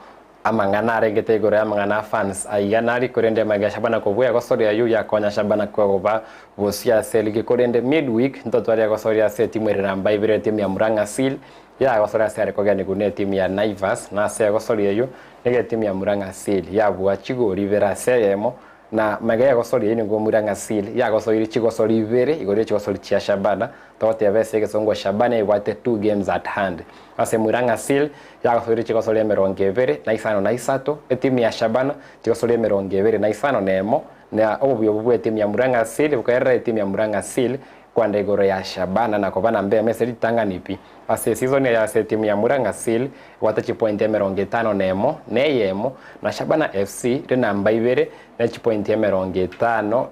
amang'ana arengete igoro y'amang'ana a fans aiga nari korende amaiga Shabana kobua egosoria ayio yakonya Shabana koba bosio ase eligi korende midweek ntotware egosoria ase etimu ere namba ibere etimu ya Murang'a Seal yagosoria ase are kogenigwa na etimu ya Naivas na ase egosoria eyio nigo etimu ya Murang'a Seal yabua chigori ibere ase eyemo Na magega y'egosoria eyio nigo Murang'a Seal yagosoirie chigosori ibere igoro ye chigosori chia Shabana, togoteba ase egesongo Shabana ebwate two games at hand. Ase Murang'a Seal yagosoirie chigosori emerongo ebere na isano na isato, etimu ya Shabana chigosori emerongo ebere na isano na emo, na obobuya obwo bw'etimu ya Murang'a Seal bokaerera etimu ya Murang'a Seal Kwanda igoro ya Shabana na koba namba eyemo ase ritang'ani pi ase esizoni eye ase etimu ya Murang'a Seal ebwate chipointi emerongo etano na emo na eyemo na Shabana FC ere namba ibere ne chipointi emerongo etano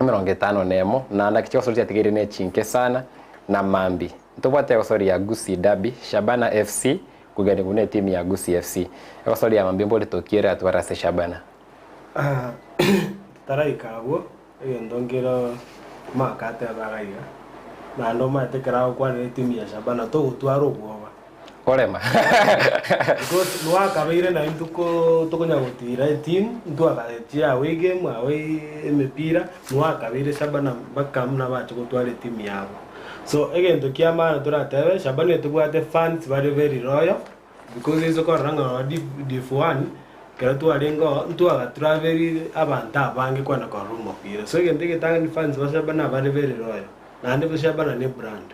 emerongo etano na emo na naki chigosori chiatigaire ne chinke sana na mambi ntobwate egosori ya Gusii Derby Shabana FC kogenigwa ne etimu ya Gusii FC egosori ya mambi mbori tokiere atware ase Shabana.
Totaraika abwo, Egento nkero Mark atebaga iga, naende omanyete ekero agokwanera etimu ya Shabana togotwara obwoba.
Korema.
Because nwakabeire naintwe ko tokonya gotira etimu, ntwagaechire away game, away emepira, nwakabeire Shabana mpaka buna bache gotwara etimu yabo. So egento kia maana toratebe, Shabana etobwate fans bare very loyal, Because inse korora ng'a nonye div one, ekero twarenge oo, ntwaga travelire abanto abange kwenda korora omopira. So egento egetang'ani fans ba Shabana bare very loyal, naende bo Shabana ne ebrand.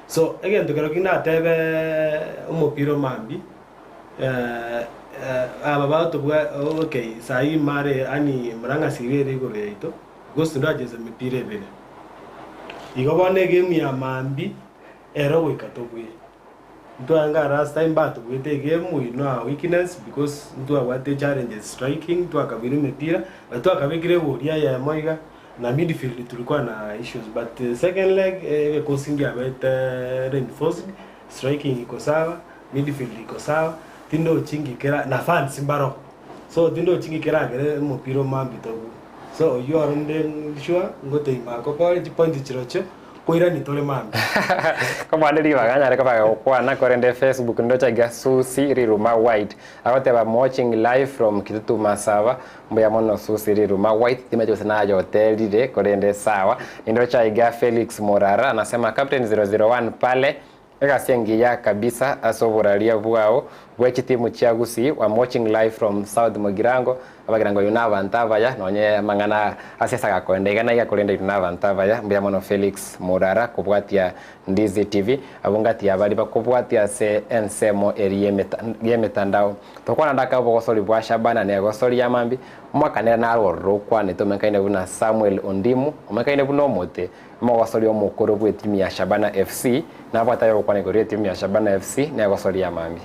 So egento kero ki natebe omopira o mambia, Aba bagotobua okay saii mare yaani murang'asiri ere igoro yaito, because tindachesa emepira ebere. Igo bono egame ya mambia, ero goika tobue. Ntwaenga last time batobuete egame we know our weakness because ntwabwate challenges striking, twakabuire emepira, but twakabekire egori eyemo iga, na midfield tulikuwa na issues but second leg egekosi ngiabete reinforced, striking iko sawa, midfield iko sawa, tindochi ngikera na fans mbaro so tindochi ngikeragere omopira omambia tobue. So oyio oro nde sure ngoteima akokore chipointi chirochio koirani tore mambia.
Kobwate ribaga nyare koba gokwana korende Facebook ndoche iga Susi Riruma White agoteba I'm watching live from Kitutu Masaba mbuya mono Susi Riruma White timanyeti gose naye oterire korende sawa nindoche iga Felix Morara anasema Captain 001 pale Egasi engiya kabisa ase oboraria bwao bwe chitimu chia Gusii I'm watching live from South Mugirango abagirango oyio nabanto abaya nonye amang'ana ase ase agakoenda iga na iga korende inwe nabanto abaya mbuya mono Felix Murara kobwatia Ndizi TV abwo ngati ya baria bakobwatia ase ensemo eria yemetandao tokwana ndaka obogosori bwa Shabana na egosori ya mambia omwakanera narwo ororo okwanete omenkaine buna Samuel Ondimu omenkaine buna omote Omogosori omokoro bw'etimu ya Shabana FC nabwate ayogokwana igoro y'etimu ya Shabana FC negosori ya mambia.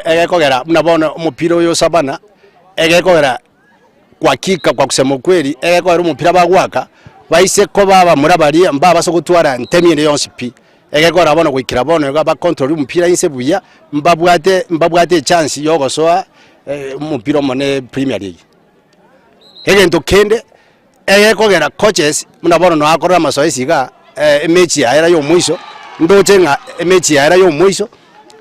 Egekogera buna bono omopira oyo o Shabana, egekogera kwa hakika kwa kusema ukweli, egekogera omopira bagoaka, baise koba abamura baria mbabasa gotwara ntemi ende yonsi pi. Egekogera bono goikera bono iga bacontrol omopira inse buya, mbabwate mbabwate echance ya ogosoa omopira omonene Premier League. Egento kende. Egekogera coaches buna bono noakorora amasoesi igaa, emechi yaye era yomoiso, ndoche ng'a emechi yaye era yomoiso,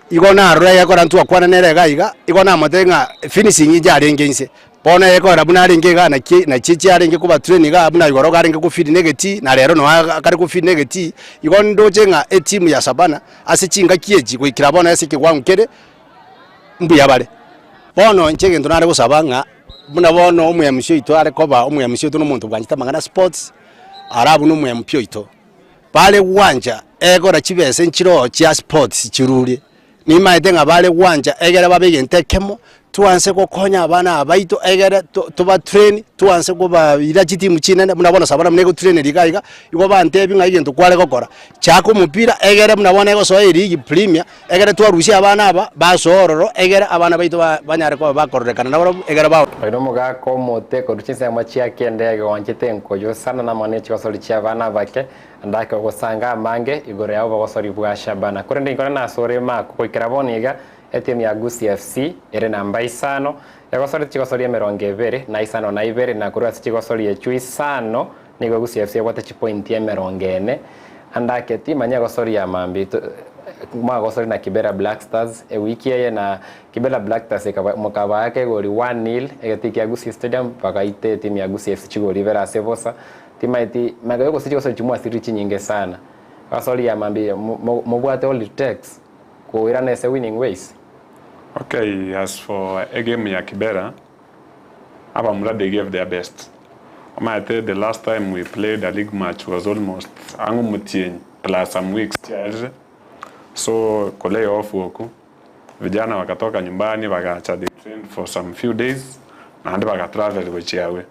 igo narora egekora ntwakwana nere iga iga, igo namotebia ng'a finishing inche arenge inse. Bono egekogera buna arenge igaa naki nachi chiarenge koba train igaa buna igoro iga arenge kofeed na egetii, na rero noe akare kofeed na egetii, igo ndoche ng'a etimu ya Shabana ase chingaki echi goikera bono ase ekewango kere, mbuya bare. Bono inche egento nare gosaba ng'a, buna bono omoyamusi oito are koba omoyamusi oito na omonto bwanchete amang'ana sports, ara buna omoyamupi oito, bare gwancha egora chibesa nchire oo chia sports chirurie, nimaete ng'a bare gwancha egere babe egento ekemo, twanse gokonya abana aba baito egere to tobatrain, twanse kobaira chitimu chinene buna bono Shabana buna egotraineri iga iga, igo bantebia ng'a egento kware gokora, chaka omopira egere buna bono egosoa erigi premier. Ekero twarusia abana aba, basoa ororo, egere abana baito banyare koba bakororekana nabarabwo, egere ba.
Oyo nomogaka omote korwa chinsemo chia kende egeonchete enkoyo sana na amang'ana echigosori chi'abana abake, ndake ogosanga amange igoro ya obogosori bwa Shabana. Korende inkore nasore Mark goikera bono iga etimu ya Gusii FC ere namba isano, egosorete chigosori emerongo ebere na isano na ibere na korwa ase chigosori echio isano nigo Gusii FC ebwate chipointi emerongo ene. Andake timanya egosori ya mambia mwagosori na Kibera Black Stars ewiki eye na Kibera Black Stars ekaba mokabaaka egori 1-0 egetii kia Gusii Stadium bagaita etimu ya Gusii FC chigori ibere ase bosa timaeti magega yogosiria chigosori chimwasiriri chinyinge sana egosori ya mambia mobwate all it takes koirana ase winning ways.
Okay as for egame ya Kibera Abamura they gave their best. Omanyete the last time we played a league match was almost ang'e omotienyi plus some weeks chiaerire so ko lay off oku vijana wakatoka nyumbani bagacha they trained for some few days naende baga travel gochia away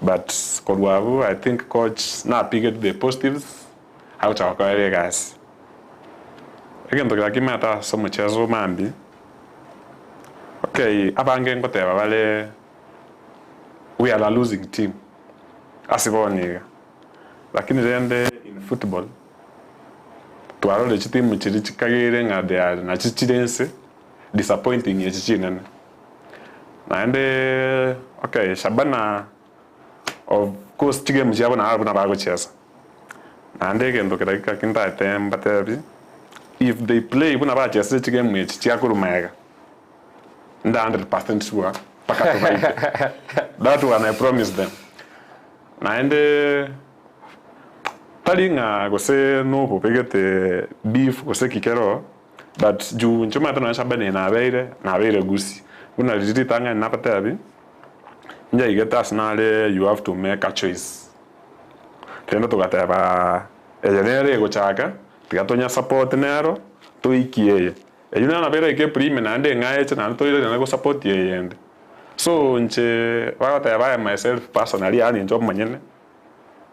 but korwa abwo I think coach napigeti the positives agocha gokorera egasi. Egento keria kimanyete ase omocheso mambia. Okay, abange ngoteba bare we are a losing team ase bono iga, lakini rende in football twarorire chitimu chiria chikageire ng'a they are nachi chire inse disappointing echi chinene. Naende okay Shabana of course chigame chiabo naro buna bagochesa. Naende egento keria gaki ntaete mbatebie, if they play buna bachesire chigame echi chia korwa magega, nde 100% sure mpaka tobaite. That one I promise them. Naende tari ng'a gose nobobegete beef gose ki kero, but juu inche omanyete nonya Shabana eye nabeire, nabeire Gusii. Buna riria ritang'ani nabatebi, njaigete ase nare you have to make a choice. Rende togateba, Eye nero egochaka, tiga tonya support nero, toikie eye. Eyio nero nabo eraike eprime naende eng'ao eche naende toire naende gosupport eyende. So inche bagoteba I myself personally yaani inche omonyene,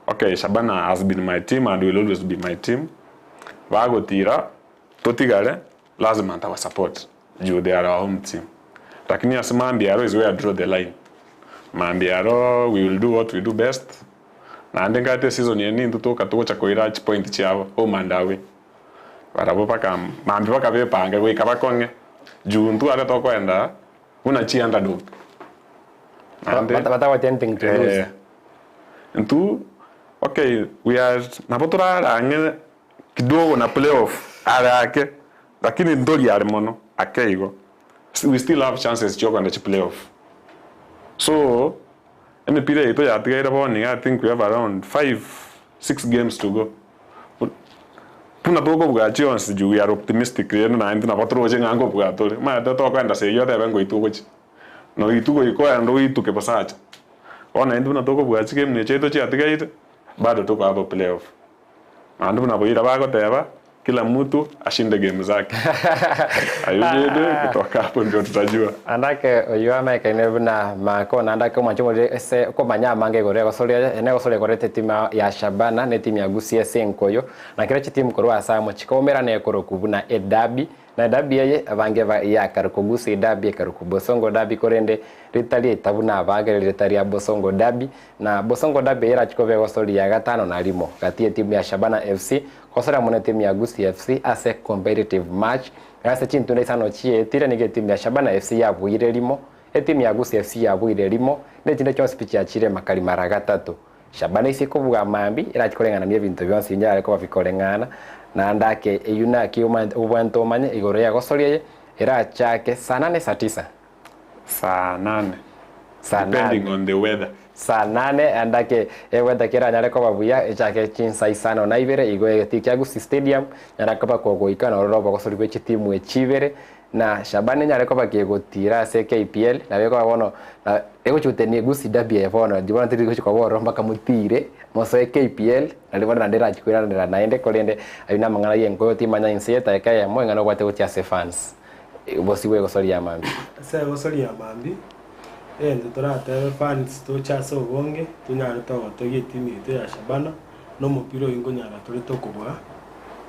okay Shabana has been my team and will always be my team, bagotira totigare lazima ntaba support juu they are our home team. Lakini ase mambia aro is where I draw the line. Mambia aro we will do what we do best, naende nkagete eseason eye nintwe toka togocha koira chipoint chiabo home and away. Barabwo baka mambia bakabepange goika bakong'e juu ntware tokoenda buna chi underdog. Naende
Batagwati anything to lose.
eh, intwe okay we are nabo torare ang'e kidogo na playoff are ake lakini ntori are mono ake igo. We still have chances chiokogenda chi playoff. So emepira yaito yatigaire bono iga I think we have around five, six games to go. Buna tokobua chionsi juu we are optimistic rende naende intwe nabo toroche ng'a nkobua tore. Omanyete tokoenda ase eyio otebe ngoitwa ogochia. Na oitwe goika oende oituke bosacha. Bono intwe buna tokobua chigame echi chiaito chiatigaire, bado toko have play off. Naende buna boira bagoteba, kila mtu ashinde game zake. Ayio rende kutoka hapo ndio tutajua.
Naende ake oyio amaekaine buna Marko, naende ake omwancho omoriri ase okomanya amange igoro y'egosoria eye, ere egosoria ekorete etimu ya Shabana na etimu ya Gusii ase enkoyo, na kera chitimu korwa ase amo chikaumerana ekorokwa buna edabi, na edabi eye abange ba yakarokwa Gusii derby ekarokwa Bosongo derby korende ritari etabu na abange riri ritari ria Bosongo derby, na Bosongo derby eye erachie koba egosoria ya gatano na rimo gati y'etimu ya Shabana FC gosoria amo netimu ya Gusii FC ase competitive match. Ase chintunda isano chietire nigo etimu ya Shabana FC yabuire rimo, etimu ya Gusii FC yabuire rimo, na echinde chionsi pi chiachire makari mara gatato. Shabana ase ekobua mambia erachie koreng'anania ebinto bionsi binyare koba bikoreng'ana, naende ake eyio naki omanyete obwenerete omanye igoro y'egosoria eye erachake saa nane saa tisa.
Saa nane.
Saa
Depending
nane.
on the weather.
Saa nane ande ake eweather keranyare koba buya echake chinsa isano na ibere igo egetii kia Gusii Stadium nyara koba kogoika nororo obogosori bwe chitimu echi ibere na Shabana enyare koba kegotira ase KPL nabo ekoba bono na egochi gotenia Gusii derby eye bono bono teri gochi koba ororo mpaka motire mosoe KPL nario bono naende erachi koiranera naende korende ayio na amang'ana ya enkoyo timanya inse ye edageka eyemo ing'ana obwate gochia ase fans bosio bwa egosori ya mambia.
Ase egosori ya mambia. Egento toratebe fans toche ase obonge, tonyare togotogia etimu yaito ya Shabana, na omopira oyio nkonyara tore tokobua.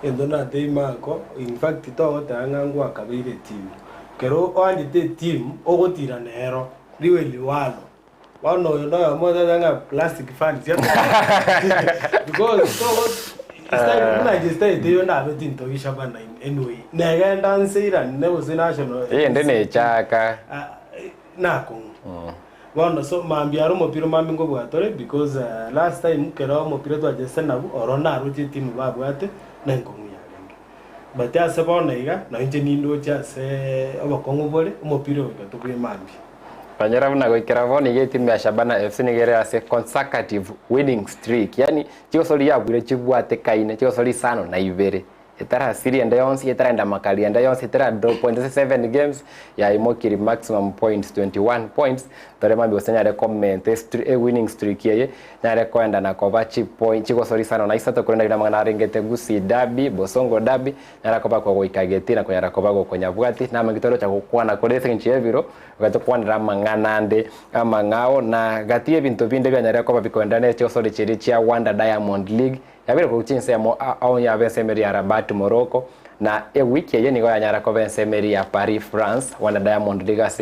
Egento ndatebie Marco, in fact togoteba ng'a ngwakabeire etimu. Ekero oanchete etimu, ogotira nero, riwe liwalo. Bono oyo noyomo oteba ng'a plastic fans because togo style buna inche style teiyo ndabe tintogia Shabana in any way. Negenda nse irane gose national.
Eyende nechaka.
Nakong'u. Bono so mambia aro omopira mambia nkobua tore because last time kero omopira twachesete nabwo oro naroche etimu babwate na enkong'u yarenge. But ase bono iga nonye inche nindoche ase obokong'u bore omopira oyo goika tobue mambia.
Banyora buna goikera bono iga etimu ya Shabana FC nigo ere ase consecutive winning streak yaani chigosori yabuire chibwatekaine chigosori isano na ibere. Etarasiria ende yonsi, etaraenda makari ende yonsi, etara drop points ase 7 games, yaimokirie maximum points 21 points, tore mambia gose nyare komenta estri e winning streak eye, nyare koenda na koba chipoint chigosori isano na isato korende riria amang'ana arengete Gusii derby, Bosongo derby, nyara koba kogoika getii na konyara koba gokonyabwati, namang'ito orocha gokwana kore ase eng'encho y'ebiro, gocha tokwanera amang'ana ande amang'ao, na gati y'ebinto binde bianyarire koba bikoenderera ne chigosori chiria chia Wanda Diamond League, Yabeire korwa chinsemo ao yaba ensemo eria ya Rabat, Morocco, na ewiki eye nigo yanyara koba ensemo eria ya Paris, France, Wanda Diamond League ase.